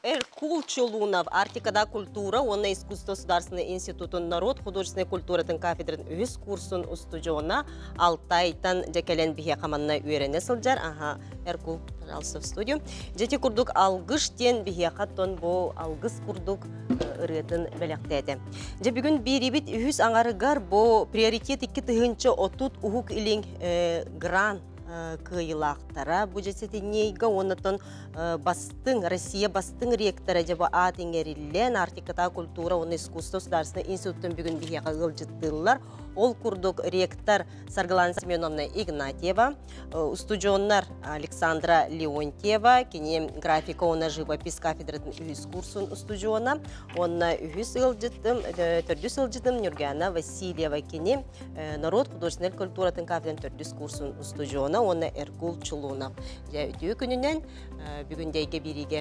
Эркул Чолунов, Арктикада культура, уонна искусство государственный институтун народ художественной культуратын кафедрын үһүс курсун устудьуона Алтайтан дьэ кэлэн биһиэхэ манна үөрэнэ сылдьар. Аха, Эркул, пожалуйста, в студию. Дьэ ити курдук алгыш диэн биһиэхэ тон бу алгыс курдук ырыатын бэлэхтээтэ. Дьэ бүгүн биэриибит үһүс аҥарыгар бу приоритет 2030 Уһук Илин грант кыайыылаахтара бу дьэ уоннатон бастыҥ Россия бастыҥ ректора дьэ бу аат иҥэриллэн Арктиката культура уонна искусство государственный институттан бүгүн биһиэхэ ыалдьыттыыллар. Ол курдук ректор Саргылана Семеновна Игнатьева, устудьуоннар Александра Леонтьева, кини графика уонна живопись кафедратын үһүс курсун устудьуона, уонна үһүс ыалдьытым, төрдүс ыалдьытым Нюргана Васильева, кини норуот художественнай культуратын кафедратын төрдүс курсун устудьуона уонна Эркул Чулунов. Дьэ, үтүө күнүнэн бүгүн дэйгэ бириигэ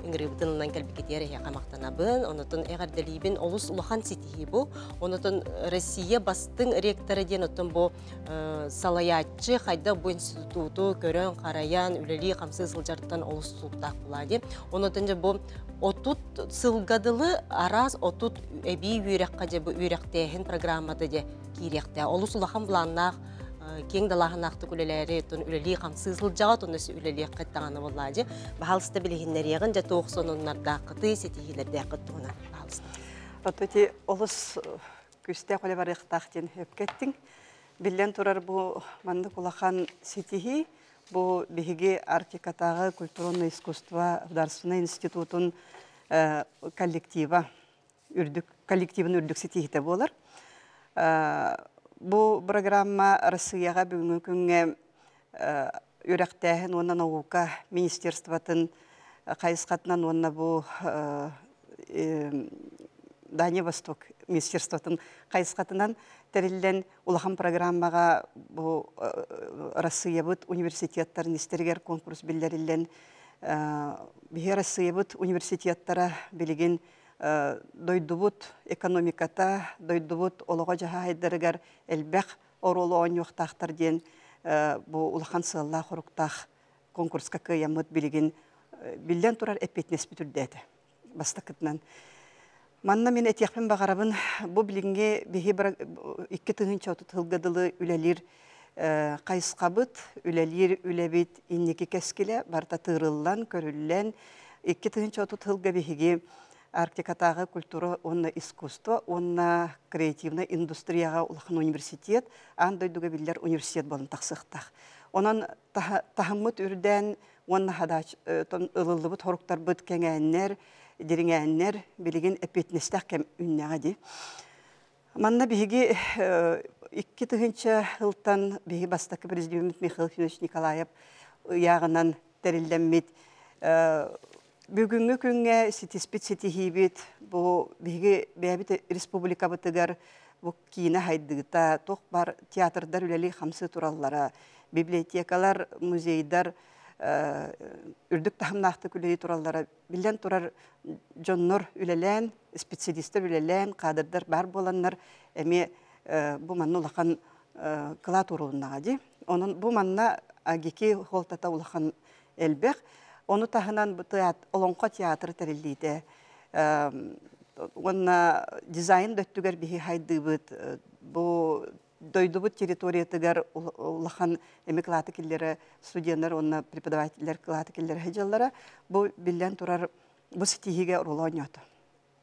ыҥырыыбытын ылынан кэлбиккитигэр эһиэхэ махтанабын. Онотон эҕэрдэлиибин олус улахан ситиһии бу. Онотон Россия бастыҥ ректора диэн оттон бу салайааччы хайдах бу институту көрөн, харайан, үлэлии-хамсыы сылдьартан олус тутулуктаах буолаа дии. Онотон дьэ бу 30 сылга дылы араас 30 эбии үөрэххэ дьэ бу үөрэхтээһин программата дьэ киириэхтээх. Олус улахан былааннаах киэҥ далааһыннаахтык үлэлээри оттон үлэлии-хамсыы сылдьаҕыт, онно үлэлиэххит даҕаны буоллаа дьэ. Баһаалыста билиһиннэриэҕин дьэ туох сонуннардааххытый, ситиһиилэрдээххит туһунан баһаалыста. Ити олус күүстээх үлэ барыахтаах диэн сөпкө эттиҥ. Биллэн турар, бу маннык улахан ситиһии бу биһиги Арктикатааҕы культурное искусство государственнай институтун коллектива үрдүк коллективын үрдүк ситиһиитэ буолар. Бу программа Россияҕа бүгүҥҥү күҥҥэ үөрэхтээһин уонна наука министерствотын хайысхатынан уонна бу Дальний Восток министерствотын хайысхатынан тэриллэн улахан программаҕа бу Россиябыт университеттарын истэригэр конкурс биллэриллэн биһи Россиябыт университеттара билигин дойдубут экономиката, дойдубут олоҕо-дьаһайдарыгар элбэх оруолу оонньуохтаахтар диэн бу улахан сыаллаах-соруктаах конкурска кыайаммыт билигин биллэн турар эппиэтинэспит үрдээтэ бастакытынан. Манна мин этиэхпин баҕарабын, бу билиҥҥи биһи 2030 сылга дылы үлэлиир хайысхабыт, үлэлиир үлэбит инники кэскилэ барыта тыырыллан, көрүллэн, 2030 сылга биһиги Арктикатааҕы культура уонна искусство уонна креативнай индустрияҕа улахан университет, аан дойдуга биллэр университет буолан тахсыахтаах. Онон таһыммыт үрдээн уонна ылыллыбыт хоруктарбыт кэҥээннэр, дириҥээннэр билигин эппиэтинэстээх кэм үүннэҕэ дии. Манна биһиги 2000 сылтан биһиги бастакы президеммит Михаил Федорович Николаев ыйааҕынан тэриллэммит бүгүҥҥү күҥҥэ ситиспит ситиһиибит бу биһиги бэйэбит республикабытыгар бу киинэ хайдыыта, туох бар театрдар үлэлии-хамсыы тураллара, библиотекалар, музейдар үрдүк таһымнаахтык үлэлии тураллара биллэн турар дьоннор үлэлээн, специалистар үлэлээн, кадрдар баар буоланнар эмиэ бу манна улахан кылаат уурулуннаҕа дии. Онон бу манна АГИКИ суолтата улахан элбэх. Ону таһынан бу Олоҥхо театры тэриллиитэ уонна дизайн да өттүгэр биһи хайдыыбыт бу дойдубут территориятыгар улахан эми кылааты киллэрэ студеннар уонна преподавателлэр кылааты киллэрэ сылдьаллара бу биллэн турар бу ситиһиигэ оруолу оонньоото.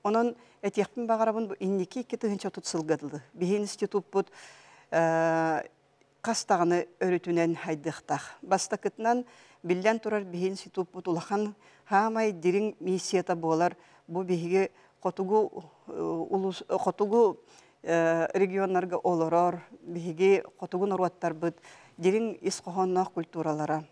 Онон этиэхпин баҕарабын бу инники 2030 сылга дылы биһи институппут хас даҕаны өрүтүнэн хайдыахтаах. Бастакытынан, биллэн турар биһи институппут улахан хаамай дириҥ миссията буолар. Бу биһиги хотугу улус хотугу регионнарга олорор биһиги хотугу норуоттарбыт дириҥ ис хоһоонноох культуралара,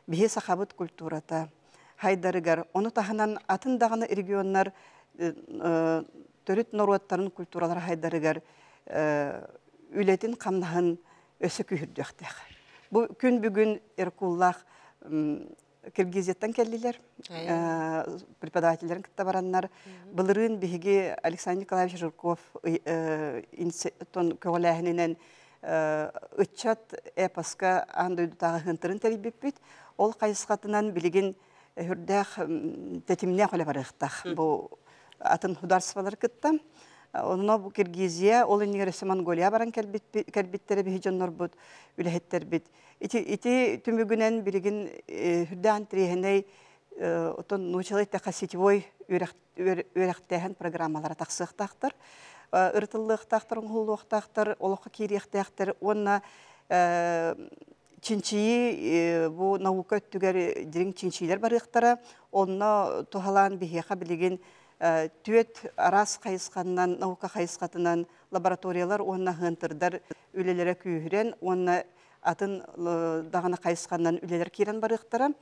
биһи сахабыт культурата хайдарыгар, ону таһынан атын даҕаны регионнар төрүт норуоттарын культуралара хайдарыгар үлэтин хамнаһын өссө күүһүрдүөхтээх. Бу күн бүгүн Иркуллаах Киргизияттан кэллилэр, преподавателлэрин кытта бараннар. Былырыын биһиги Александр Николаевич Жирков көҕүлээһининэн ыччат эпоска аан дойдутааҕы ыһыантарын тэрийбиппит. Ол хайысхатынан билигин үрдээх тэтимнээх үлэ барыахтаах. Бу атын художестволары кытта. Онно бу Киргизия, ол иннигэр өссө Монголия баран кэлбиттэрэ биһи дьоннорбут, үлэһиттэрбит. Ити, ити түмүгүнэн билигин үрдээн тириэһинэй отон нуучалай эттэххэ сетевой үөрэхтээһин программалара тахсыахтаахтар, ырытыллыахтаахтар, оҥоһуллуохтаахтар, олоххо киириэхтээхтэр уонна чинчийии бу наука өттүгэр дириҥ чинчиилэр барыахтара. Онно туһалаан биһиэхэ билигин Түөт араас хайысханнан, наука хайысхатынан лабораториялар уонна хыантырдар үлэлэрэ күүһүрэн уонна атын даҕаны хайысханнан үлэлэр киирэн барыахтара.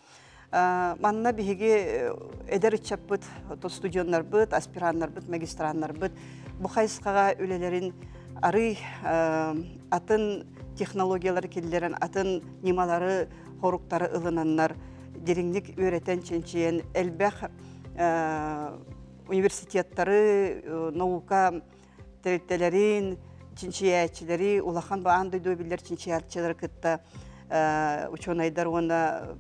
Манна биһиги эдэр ыччаппыт, студеннарбыт, аспираннарбыт, магистраннарбыт бу хайысхаҕа үлэлэрин арый атын технологиялары киллэрэн, атын ньымалары, хоруктары ылынаннар дириҥник үөрэтэн, чинчийэн элбэх университеттары, наука тэрилтэлэрин, чинчийээччилэри, улахан аан дойду биллэр чинчийээччилэри кытта учуонайдар уонна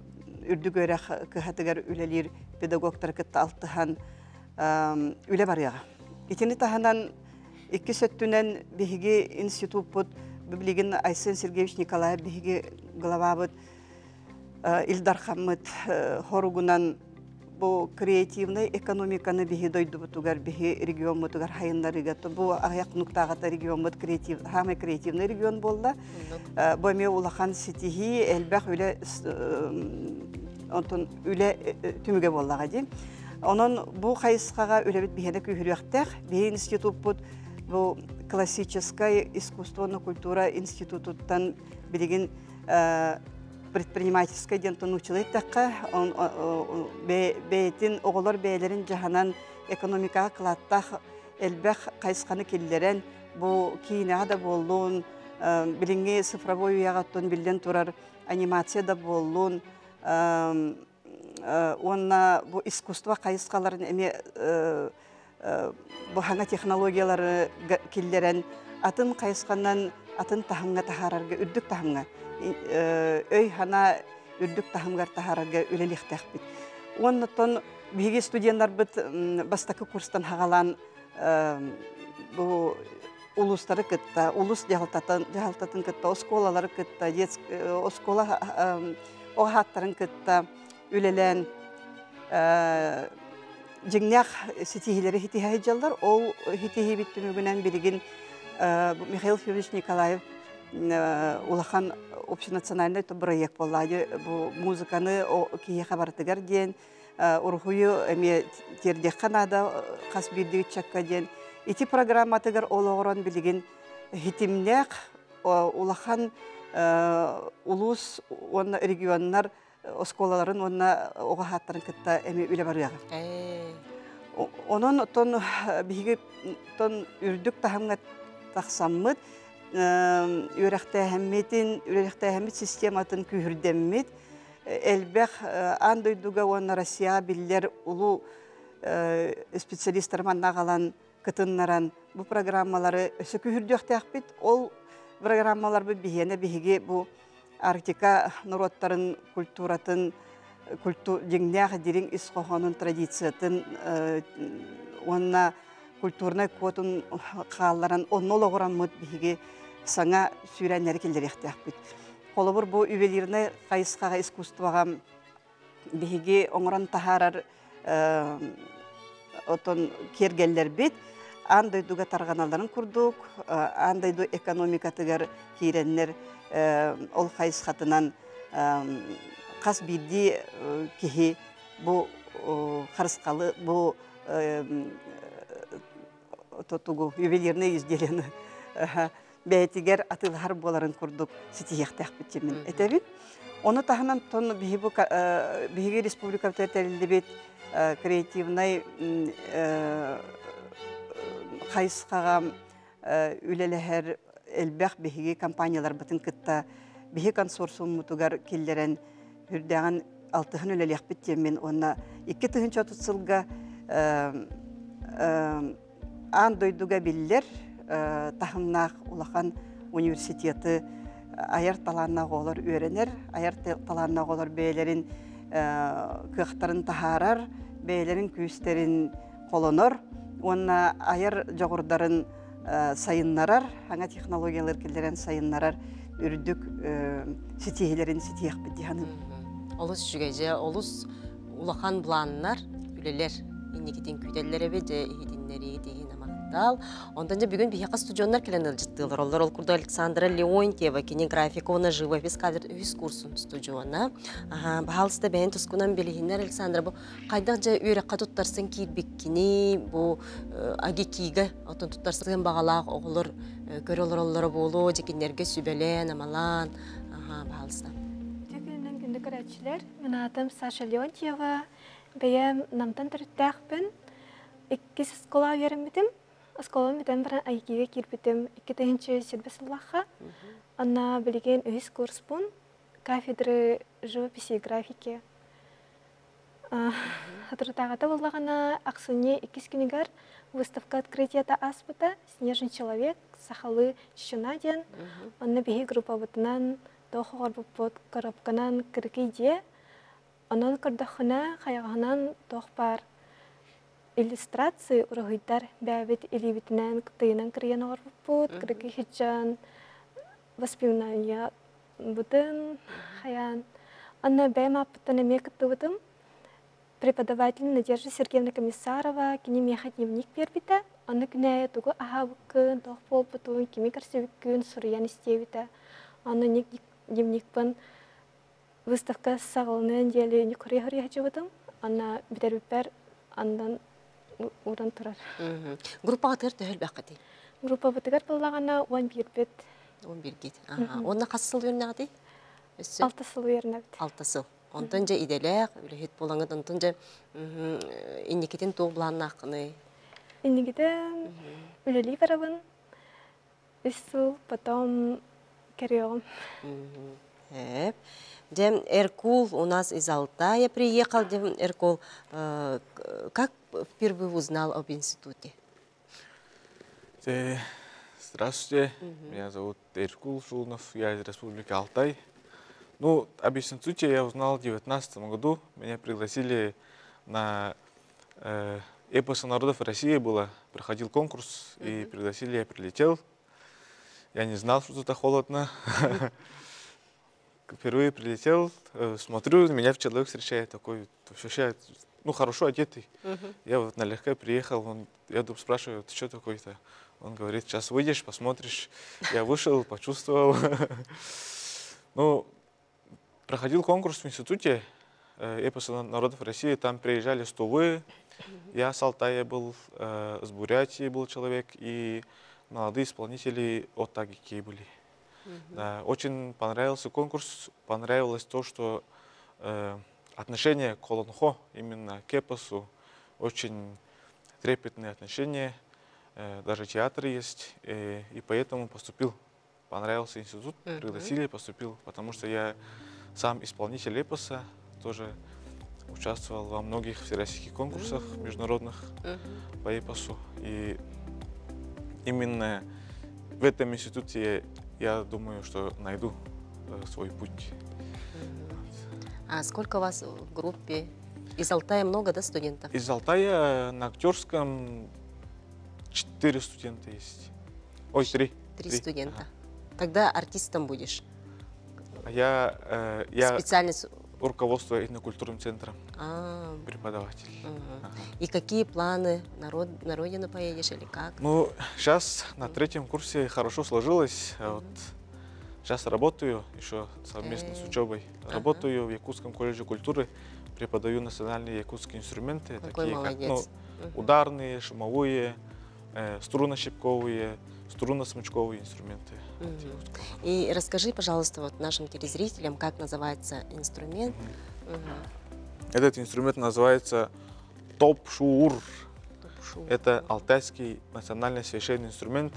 үрдүк үөрэх кыһатыгар үлэлиир педагогтары кытта алтыһан үлэ барыаҕа. Итини таһынан иккис өттүнэн биһиги институппут билигин Айсен Сергеевич Николаев биһиги главабыт Ил Дархаммыт хоругунан бу креативнай экономиканы биһи дойдубутугар, биһи региоммутугар хайыннарыга бу аҕыйах хонуктааҕыта региоммут креатив, хаамай креативный регион буолла. Бу эмиэ улахан ситиһии, элбэх үлэ онтон үлэ түмүгэ буоллаҕа дии. Онон бу хайысхаҕа үлэбит биһиэнэ күүһүрүөхтээх. Биһи институппут бу классическай искусство культура институтуттан билигин предпринимательскай диэн тонуучулай эттэххэ, бэйэтин оҕолор бэйэлэрин дьаһанан экономикаҕа кылааттаах элбэх хайысханы киллэрэн, бу киинэҕэ да буоллун, билиҥҥи цифровой үйэҕэ оттон биллэн турар анимация да буоллун, уонна бу искусство хайысхаларын эмиэ бу хаҥа технологиялары киллэрэн атын хайысханан атын таһымҥа таһаарарга үрдүк таһымҥа өй-санаа үрдүк таһымыгар таһаарарга үлэлиэхтээхпит. Уонна биһиги студеннарбыт бастакы курстан хагалаан бу улуустары кытта, улус дьаһалтатын, дьаһалтатын кытта, оскуолалары кытта, оскуола оҕаһааттарын кытта үлэлээн дьиҥнээх ситиһиилэри ситиһэ сылдьаллар. Ол ситиһиибит түмүгүнэн билигин Михаил Федорович Николаев улахан общенациональный бырайыак буолла. Бу музыканы киһиэхэ барытыгар диэн уруһуйу эмиэ тиэрдиэххэ наада хас биирдии ыччакка диэн. Ити программатыгар олоҕуран билигин хитимнээх улахан улуус уонна регионнар оскуолаларын уонна оҕо ааттарын кытта эмиэ үлэ барыаҕа. Онон тон биһиги тон үрдүк таһымҥа тахсаммыт, үөрэхтээһиммитин, үөрэхтээһиммит систематын күүһүрдэммит, элбэх аан дойдуга уонна Россияҕа биллэр улуу специалистар манна аҕалан кытыннаран бу программалары өссө күүһүрдүөхтээхпит. Ол программаларбыт биһиэнэ биһиги бу Арктика норуоттарын культуратын дьиҥнээх дириҥ ис хоһоонун традициятын уонна культурнай кодун хаалларан онно олоҕураммыт биһиги саҥа сүүрээннэри киллэриэхтээхпит. Холобур, бу ювелирнай хайысхаҕа искусствоҕа биһиги оҥорон таһаарар отон киэргэллэрбит аан дойдуга тарҕаналларын курдук, аан дойду экономикатыгар киирэннэр ол хайысхатынан хас биирдии киһи бу харысхалы, бу тутугу ювелирное изделиены бэйэтигэр атыылаһар буоларын курдук ситиһиэхтээхпит диэн этэбин. Ону таһынан тон биһиги республикабытыгар тэриллибит креативнай хайысхаҕа үлэлэһэр элбэх биһиги компанияларбытын кытта биһи консорциуммутугар киллэрэн үрдээҕин алтыһан үлэлиэхпит диэммин уонна 2030 сылга аан дойдуга биллэр таһымнаах улахан университеты айар талааннаах оҕолор үөрэнэр, айар талааннаах оҕолор бэйэлэрин кыахтарын таһаарар, бэйэлэрин күүстэрин холонор уонна айар дьоҕурдарын сайыннарар, саҥа технологиялар киллэрэн сайыннарар үрдүк ситиһиилэрин ситиэхпит дии саныыбын. Олус үчүгэй, дьэ, олус улахан планнар, үлэлэр. инникитин күүтэллэр эбит, дьэ иһитиннэрии тиһин амахтал. Онтон дьэ бүгүн биһиэхэ студионнар кэлэн ыалдьыттыылар. Оллор ол курдук Александра Леонтьева, кини графика уонна живопись кафедра үһүс курсун студиона. Аха, баһаалыста бэйэн тускунан билиһиннэр Александра, бу хайдах дьэ үөрэххэ туттарсан киирбиккини, бу АГИКИга оттон туттарсыан баҕалаах оҕолор көрө олороллоро буолуо, дьикиннэргэ сүбэлээн, амалаан, аха, баһаалыста. Үтүө күнүнэн күндү көрөөччүлэр. Мин аатым Саша Леонтьева. Бэйэм Намтан төрүттээхпин. Иккис оскуолаҕа үөрэммитим. Оскуолабын бүтэн баран АГИКИга киирбитим. 2007 сыллаахха. Онно билигин үһүс курспун. Кафедры живописи и графики. Соторутааҕыта буоллаҕына, ахсынньы иккис күнүгэр выставка открытиета ааспыта «Снежный человек» сахалыы чучуна диэн. Онно биһи группабытынан туох оҕорбуппут коробканан кырыкый дьиэ. Онон көрдөххүнэ, хайаҕаһынан туох баар иллюстрации уруһуйдар бэйэбит илиибитинэн тыйынан кырыйан оҕорбуппут, кырыкый сыдьаан воспоминания бытын хайаан. Анна бэйэм ааппыттан эмиэ кыттыбытым. Преподаватель Надежда Сергеевна Комиссарова кини миэхэ дневник биэрбитэ. Онно күнээйи тугу аһаабыккын, туох буолбутун, кими көрсүбүккүн суруйан истиэбитэ. Онно дневникпын выставка саҕаланыан диэли ньукуруйа сылдьыбытым. Онно бүтэрбиппэр андан ууран турар. Группаҕытыгар төһө элбэххитий? Группабытыгар буоллаҕына 11-бит. 11-гит. Уонна хас сыл үөрэнэҕитий? Өссө? Алта сыл үөрэнэбит. Алта сыл. Онтон дьэ идэлээх, үлэһит буолаҥыт, онтон дьэ инникитин туох былааннааххыный? Инникитин үлэлии барабын. Үс сыл, потом көрүөҕүм. Дьэ, Эркул у нас из Алтая приехал. Дем, Эркул, как впервые узнал об институте? Здравствуйте, меня зовут Эркул Шулнов, я из Республики Алтай. Ну, об институте я узнал в 2019 году. Меня пригласили на Эпосы народов России было, проходил конкурс, и пригласили, я прилетел. Я не знал, что тут холодно. Впервые прилетел, смотрю, меня человек встречает такой, вообще, ну, хорошо одетый. Я вот налегке приехал, он, я думаю, спрашиваю, ты что такой-то? Он говорит, сейчас выйдешь, посмотришь. Я вышел, почувствовал. Ну, проходил конкурс в институте эпоса народов России, там приезжали с Тувы, я с Алтая был, с Бурятии был человек, и молодые исполнители от АГИКИ были. Да, очень понравился конкурс, понравилось то, что отношение к Олонхо, именно к эпосу, очень трепетные отношения, даже театр есть, и поэтому поступил. Понравился институт, пригласили, поступил, потому что я сам исполнитель эпоса, тоже участвовал во многих всероссийских конкурсах международных по эпосу. И именно в этом институте я думаю, что найду свой путь. А сколько у вас в группе? Из Алтая много, да, студентов? Из Алтая на актерском 4 студента есть. Ой, 3. 3 студента. Ага. Тогда артистом будешь? Я специальность руководство этнокультурным центром, преподаватель. Ага. И какие планы? На родину поедешь или как? Ну, сейчас на третьем курсе хорошо сложилось. Вот, сейчас работаю еще совместно с учебой. Работаю в Якутском колледже культуры, преподаю национальные якутские инструменты, Какой такие как молодец. ударные, шумовые, струнно-щипковые, струнно-смычковые инструменты. И расскажи, пожалуйста, вот нашим телезрителям, как называется инструмент. Этот инструмент называется топ-шуур. Это алтайский национальный священный инструмент.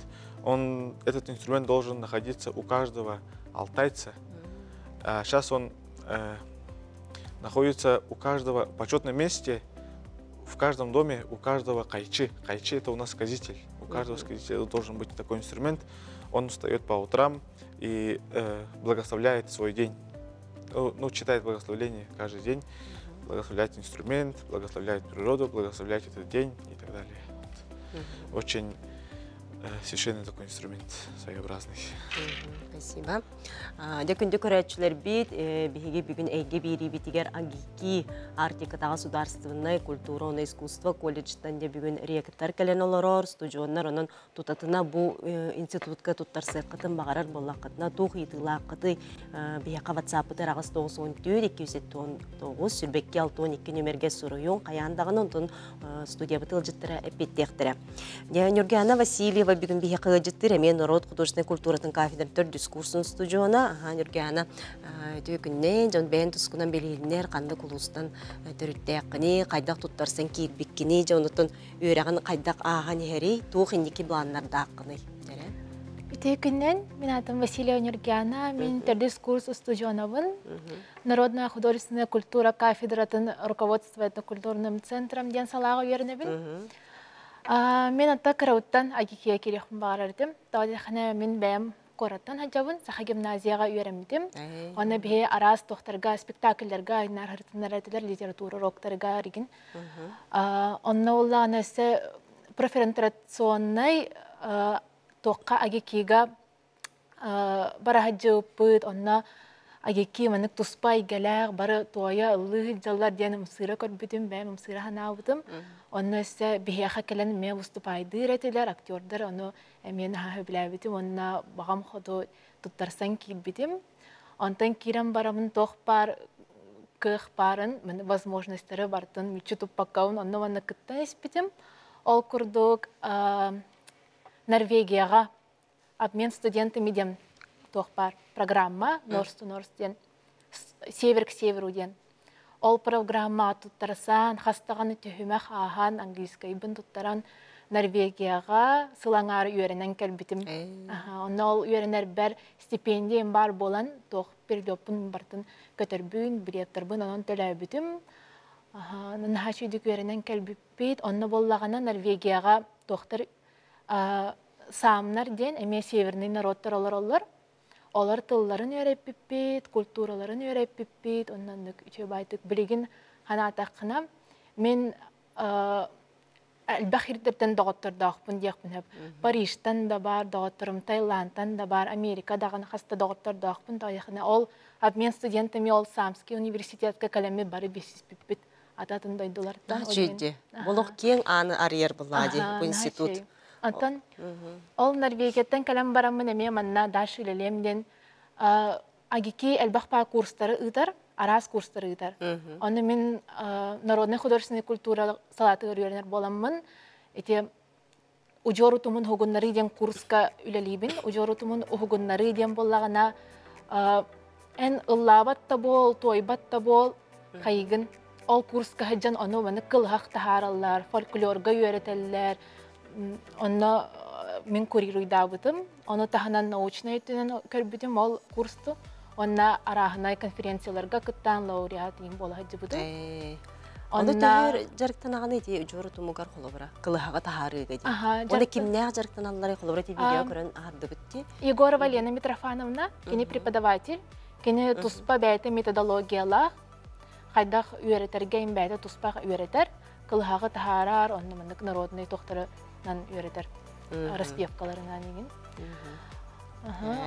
Этот инструмент должен находиться у каждого алтайца. А сейчас он находится у каждого в почетном месте, в каждом доме, у каждого кайчи. Кайчи — это у нас сказитель. У каждого сказителя должен быть такой инструмент. Он встает по утрам и благословляет свой день. Ну, читает благословление каждый день. Благословляет инструмент, благословляет природу, благословляет этот день и так далее. Вот. Очень Священный такой инструмент своеобразный. Спасибо. Дьэ күндү көрөөччүлэрбит, биһиги бүгүн эйгэ биэриибитигэр АГИКИ Арктикатааҕы судаарыстыбаннай культура уонна искусство колледжтан дьэ бүгүн ректор кэлэн олорор, студионнар онон тутатына бу институтка туттарсыаххытын баҕарар буоллаххытына туох ыйытыылааххытый биһиэхэ WhatsApp-ытыгар 894 279 22 62 нүмергэ суруйуҥ хайаан даҕаны онтон студиябыт ыалдьыттара эппиэттиэхтэрэ. Нюргиана Васильева бүгүн биһиэхэ ыалдьыттыыр эмиэ норуот художественнай культуратын кафедратын төрдүс курсун студиона. Аха, Нюргиана үтүө күннэн дьон бэйэн тускунан билиһиннэр ханнык улуустан төрүттээххини, хайдах туттарсан киирбиккини, дьэ онуттан үөрэҕин хайдах ааһан иһэрий, туох инники планнардааххыный? Үтүө күннэн, мин аатым Василия Нюргиана, мин төрдүс курс устудьуонабын. Народная художественная культура кафедратын руководство этнокультурным центром диэн салааҕа үөрэнэбин. Мен ата кырауттан Агикия кириэхпин баҕарар этим. Тоҕо диэххинэ мин бэйэм куораттан сылдьабын, Саха гимназияҕа үөрэммитим. Онно биһи араас туохтарга, спектакльларга айнаар һырытыннар этилэр, литература уроктарыгар игин. Онно уллаана өссө профориентационнай туохха Агикига бараһадьыппыт, онно Агики маннык туспа эйгэлээх, бары туойа ыллыы сылдьаллар диэн ымсыыра көрбүтүм, бэйэм ымсыыра санаабытым. Онно өссө биһиэхэ кэлэн эмиэ выступайдыыр этилэр, актердар ону эмиэ наһаа сөбүлээбитим уонна баҕам хоту туттарсан киирбитим. Онтон киирэн барамын туох баар кыах баарын, возможностары барытын мүччү туппаккабын онно-манна кыттан испитим. Ол курдук Норвегияҕа обмен студентами диэн туох баар программа North to North диэн север к северу диэн ол программаҕа туттарсан хас даҕаны түһүмэх ааһан английскайбын туттаран Норвегияҕа сыл аҥаары үөрэнэн кэлбитим. Онно ол үөрэнэрбэр стипендиям баар буолан туох перелеппун барытын көтөрбүн, билеттарбын онон төлөөбүтүм. Наһаа үчүгүйдүк үөрэнэн кэлбиппит. Онно буоллаҕына Норвегияҕа туохтар Саамнар диэн эмиэ северный народтар олороллор. Олор тылларын үөрэппиппит, культураларын үөрэппиппит, онноннук үчүгэй баайтык билигин ханаатаххына мин элбэх ирдэртэн доҕоттордоохпун диэхпин сөп. Парижтан да баар доҕотторум, Таиландтан да баар, Америка даҕаны хаста доҕоттордоохпун тоҕойохуна ол обмен студентами ол Самский университетка кэлэммит бары билсиспиппит атын дойдулартан. Чүйдү. Олох киэҥ ааны арыйар буллаа дии бу институт. Онтон ол Норвегияттан кэлэн бараммын эмиэ манна дальше үлэлиэм диэн АГИКИ элбэх паа курстары ыытар, араас курстары ыытар. Ону мин народнай художественная культура салаатыгар үөрэнэр буоламмын, ити удьуор утумун уһугуннарыы диэн курска үлэлиибин. Удьуор утумун уһугуннарыы диэн буоллаҕына, эн ыллаабат да буол, туойбат да буол, хайыгын ол курска сылдьан ону маны кылыһах таһаараллар, фольклорга үөрэтэллэр. Онно мин курируйдаабытым. Ону таһынан научнай өттүнэн көрбүтүм ол курсту. Онно арааһынай конференцияларга кыттаан лауреат иин буола сылдьыбытым. Ону төһөр дьарыктанаҕын ити удьуор утумугар холобура кылыһаҕа таһаарыыга дии. Оны кимнээх дьарыктаналларый холобура ити видео көрөн аһардыбыт дии. Егорова Лена Митрофановна, кини преподаватель, кини туспа бэйэтэ методологиялаах, хайдах үөрэтэргэ им бэйэтэ туспа үөрэтэр, кылыһаҕы таһаарар, онно маннык народный тохторунан үөрэтэр распевкаларынан игин.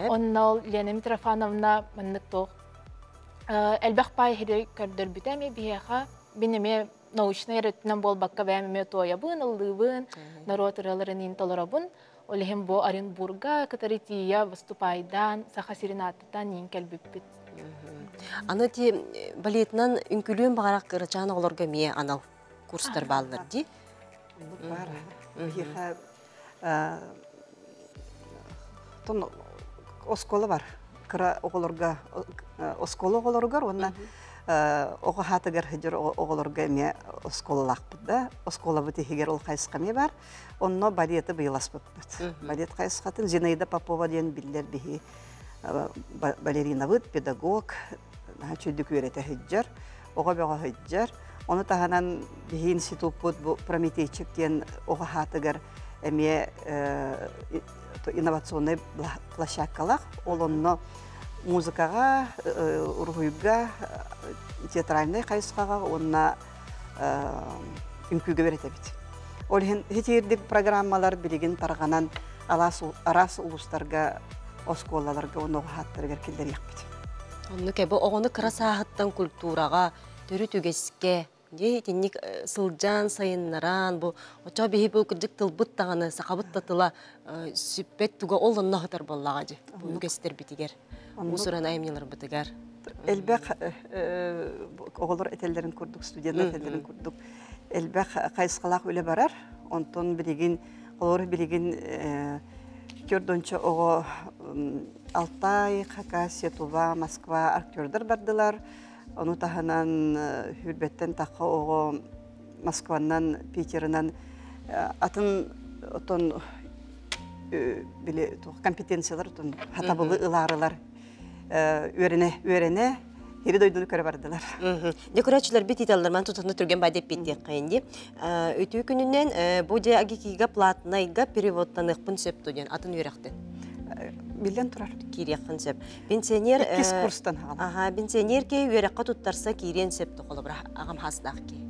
Онно Лена Митрофановна маннык туох элбэх паай иһири көрдөрбүтэ эмиэ биһиэхэ мин эмиэ научнай өрүтүнэн буолбакка бэйэм эмиэ туойабын, ыллыыбын, норуот ырыаларын иин толоробун. Ол иһин бу Оренбурга кытары тиийэ выступайдаан Саха сирин ааттатан иин кэлбиппит. Аны ти балетынан үҥкүлүөн баҕарах кырачаан оҕолорго эмиэ анал курстар бааллар дии. Баар. Биһиэхэ тон оскуола бар. Кыра оҕолорго оскуола оҕолоругар уонна оҕо хаатыгар сылдьар оҕолорго эмиэ оскуолалаахпыт да. Оскуолабыт иһигэр ол хайысха эмиэ бар. Онно балеты быйыласпыппыт. Балет хайысхатын Зинаида Попова диэн биллэр биһи балеринабыт, педагог, наһаа үчүгүйдүк үөрэтэ сылдьар, оҕо бөҕө сылдьар. Ону таһынан биһи институппут бу Прометейчик диэн оҕо хаатыгар эмиэ инновационнай площадкалаах. Ол онно музыкаҕа, уруһуйга, театральнай хайысхаҕа уонна үҥкүүгэ үөрэтэбит. Ол иһин итиирдик программалар билигин тарҕанан Араас улуустарга, оскуолаларга уонна оҕо хааттарыгар киллэриэхпит. Оннук бу оҕону кыра сааһыттан культураҕа, төрүт үгэскэ, дьэ итинник сылдьан сайыннаран бу оччо биһи бу кырдьык тылбыт даҕаны сахабыт да тыла сүппэт туга ол онно сытар буоллаҕа дьи бу үгэстэрбитигэр уус-уран айымньыларбытыгар. Элбэх оҕолор этэллэрин курдук, студенттар этэллэрин курдук элбэх хайысхалаах үлэ барар. Онтон билигин олор билигин төрдөнчө оҕо Алтай, Хакасия, Тува, Москва актердар бардылар. Ону таһынан Хүрбэттэн тахха оҕо Москванан, Питерынан атын отон били компетенциялар отон хатабылы ылаарылар үөрэнэ үөрэнэ хири дойдуну көрө бардылар. Дьэ көрөөччүлэрбит италларман тутаны түргэн бай деп биттиэххэйин ди. Үтүү күнүнэн бу дьэ агикига платнайга переводтаныахпын сөп диэн атын үөрэхтэн. Биллэн турар. Киириэххин сөп. Пенсионер Иккис курстан хаҕалар. Аха, пенсионер ки үөрэххэ туттарса киириэн сөп холобура аҕам хаастаах ки.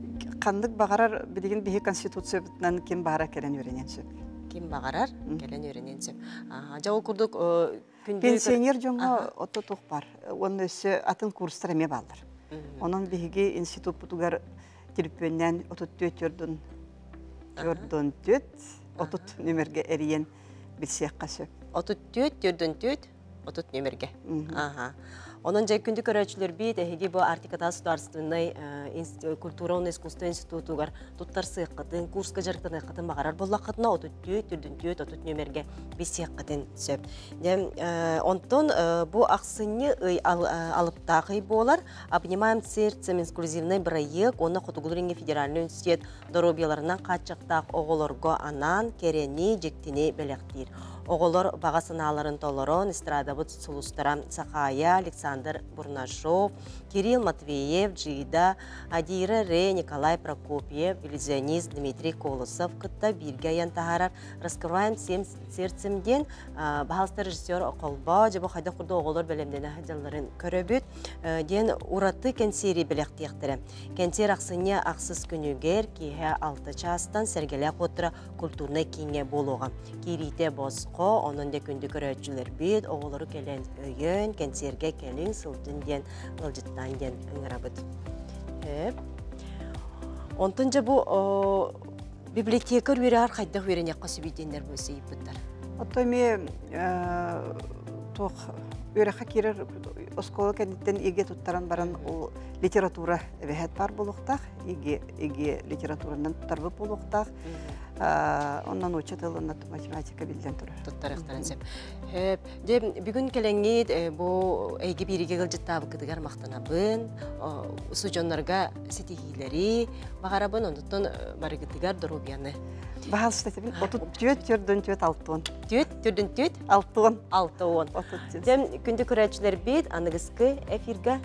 Ханнык баҕарар билигин биһи конституциябытынан ким баара кэлэн үөрэниэн сөп. Ким баҕарар кэлэн үөрэниэн сөп. Аха, дьэ ол курдук Пенсионер дьоҥҥо ото туох бар. Уонна өссө атын курстар эмиэ бааллар. Онон биһиги институппутугар телефоннээн 34 төрдүн төрдүн түөт 30 нүмергэ эрийэн билсиэххэ сөп. 34 төрдүн түөт 30 нүмергэ. Аха. Онон дьэ күндү көрөөччүлэрбит эһиги бу Арктиката государственнай культура уонна искусство институтугар туттарсыаххытын, курска дьарыктаныаххытын баҕарар буоллаххытына 34 төрдүн түөт 30 нүмергэ билсиэххитин сөп. Дьэ, онтон бу ахсынньы ый алыптаах ый буолар. Обнимаем сердцем инклюзивный бырайыак уонна Хотугулуу-Илиҥҥи федеральный университет доруобуйаларынан хааччахтаах оҕолорго анаан кэрэни, дьиктини бэлэхтиир. Оҕолор баҕа санааларын толорон, эстрадабыт сулустара Сахая, Александр Бурнашов, Кирилл Матвеев, Джида, Адира Ре, Николай Прокопьев, иллюзионист Дмитрий Колосов кытта бииргэ айан таһаарар «Раскрываем всем сердцем» диэн баһаалыста режиссер Холбоо дьэ бу хайдах курдук оҕолор бэлэмнэнэ сылдьалларын көрөбүт диэн ураты кэнсиэри бэлэхтиэхтэрэ. Кэнсиэр ахсынньы ахсыс күнүгэр киэһэ 6 чаастан Сэргэлээх уоттара культурнай кииҥҥэ буолуоҕа. Киириитэ босхо, онон да күндү көрөөччүлэрбит оҕолору кэлэн өйөөн, кэнсиэргэ кэлиҥ, сылдьын диэн ыалдьыттаан диэн ыҥырабыт. Онтон дьэ бу библиотекарь үөрэҕэр хайдах үөрэниэххэ сөбүй диэннэр бу ыйыппыттар. Ото эмиэ туох үөрэххэ киирэр оскуола кэнниттэн ИГЭ туттаран баран ол литература эбэһээт баар буолуохтаах, ИГЭ ИГЭ литературанан туттарбыт буолуохтаах. Онно нуучча тылын математика биллэн турар. Туттарыахтарын сөп. Дьэ, бүгүн кэлэҥҥит бу эйгэ бииригэ ыалдьыттаабыккытыгар махтанабын. Устудьоннорго ситиһиилэри баҕарабын, онтон барыгытыгар доруобуйаны. Баһаалыста этибин. 34 төрдүн түөт алтуон. Түөт төрдүн түөт? Алтуон. Алтуон. Дьэ, күндү көрөөччүлэрбит, аныгыскы эфирга.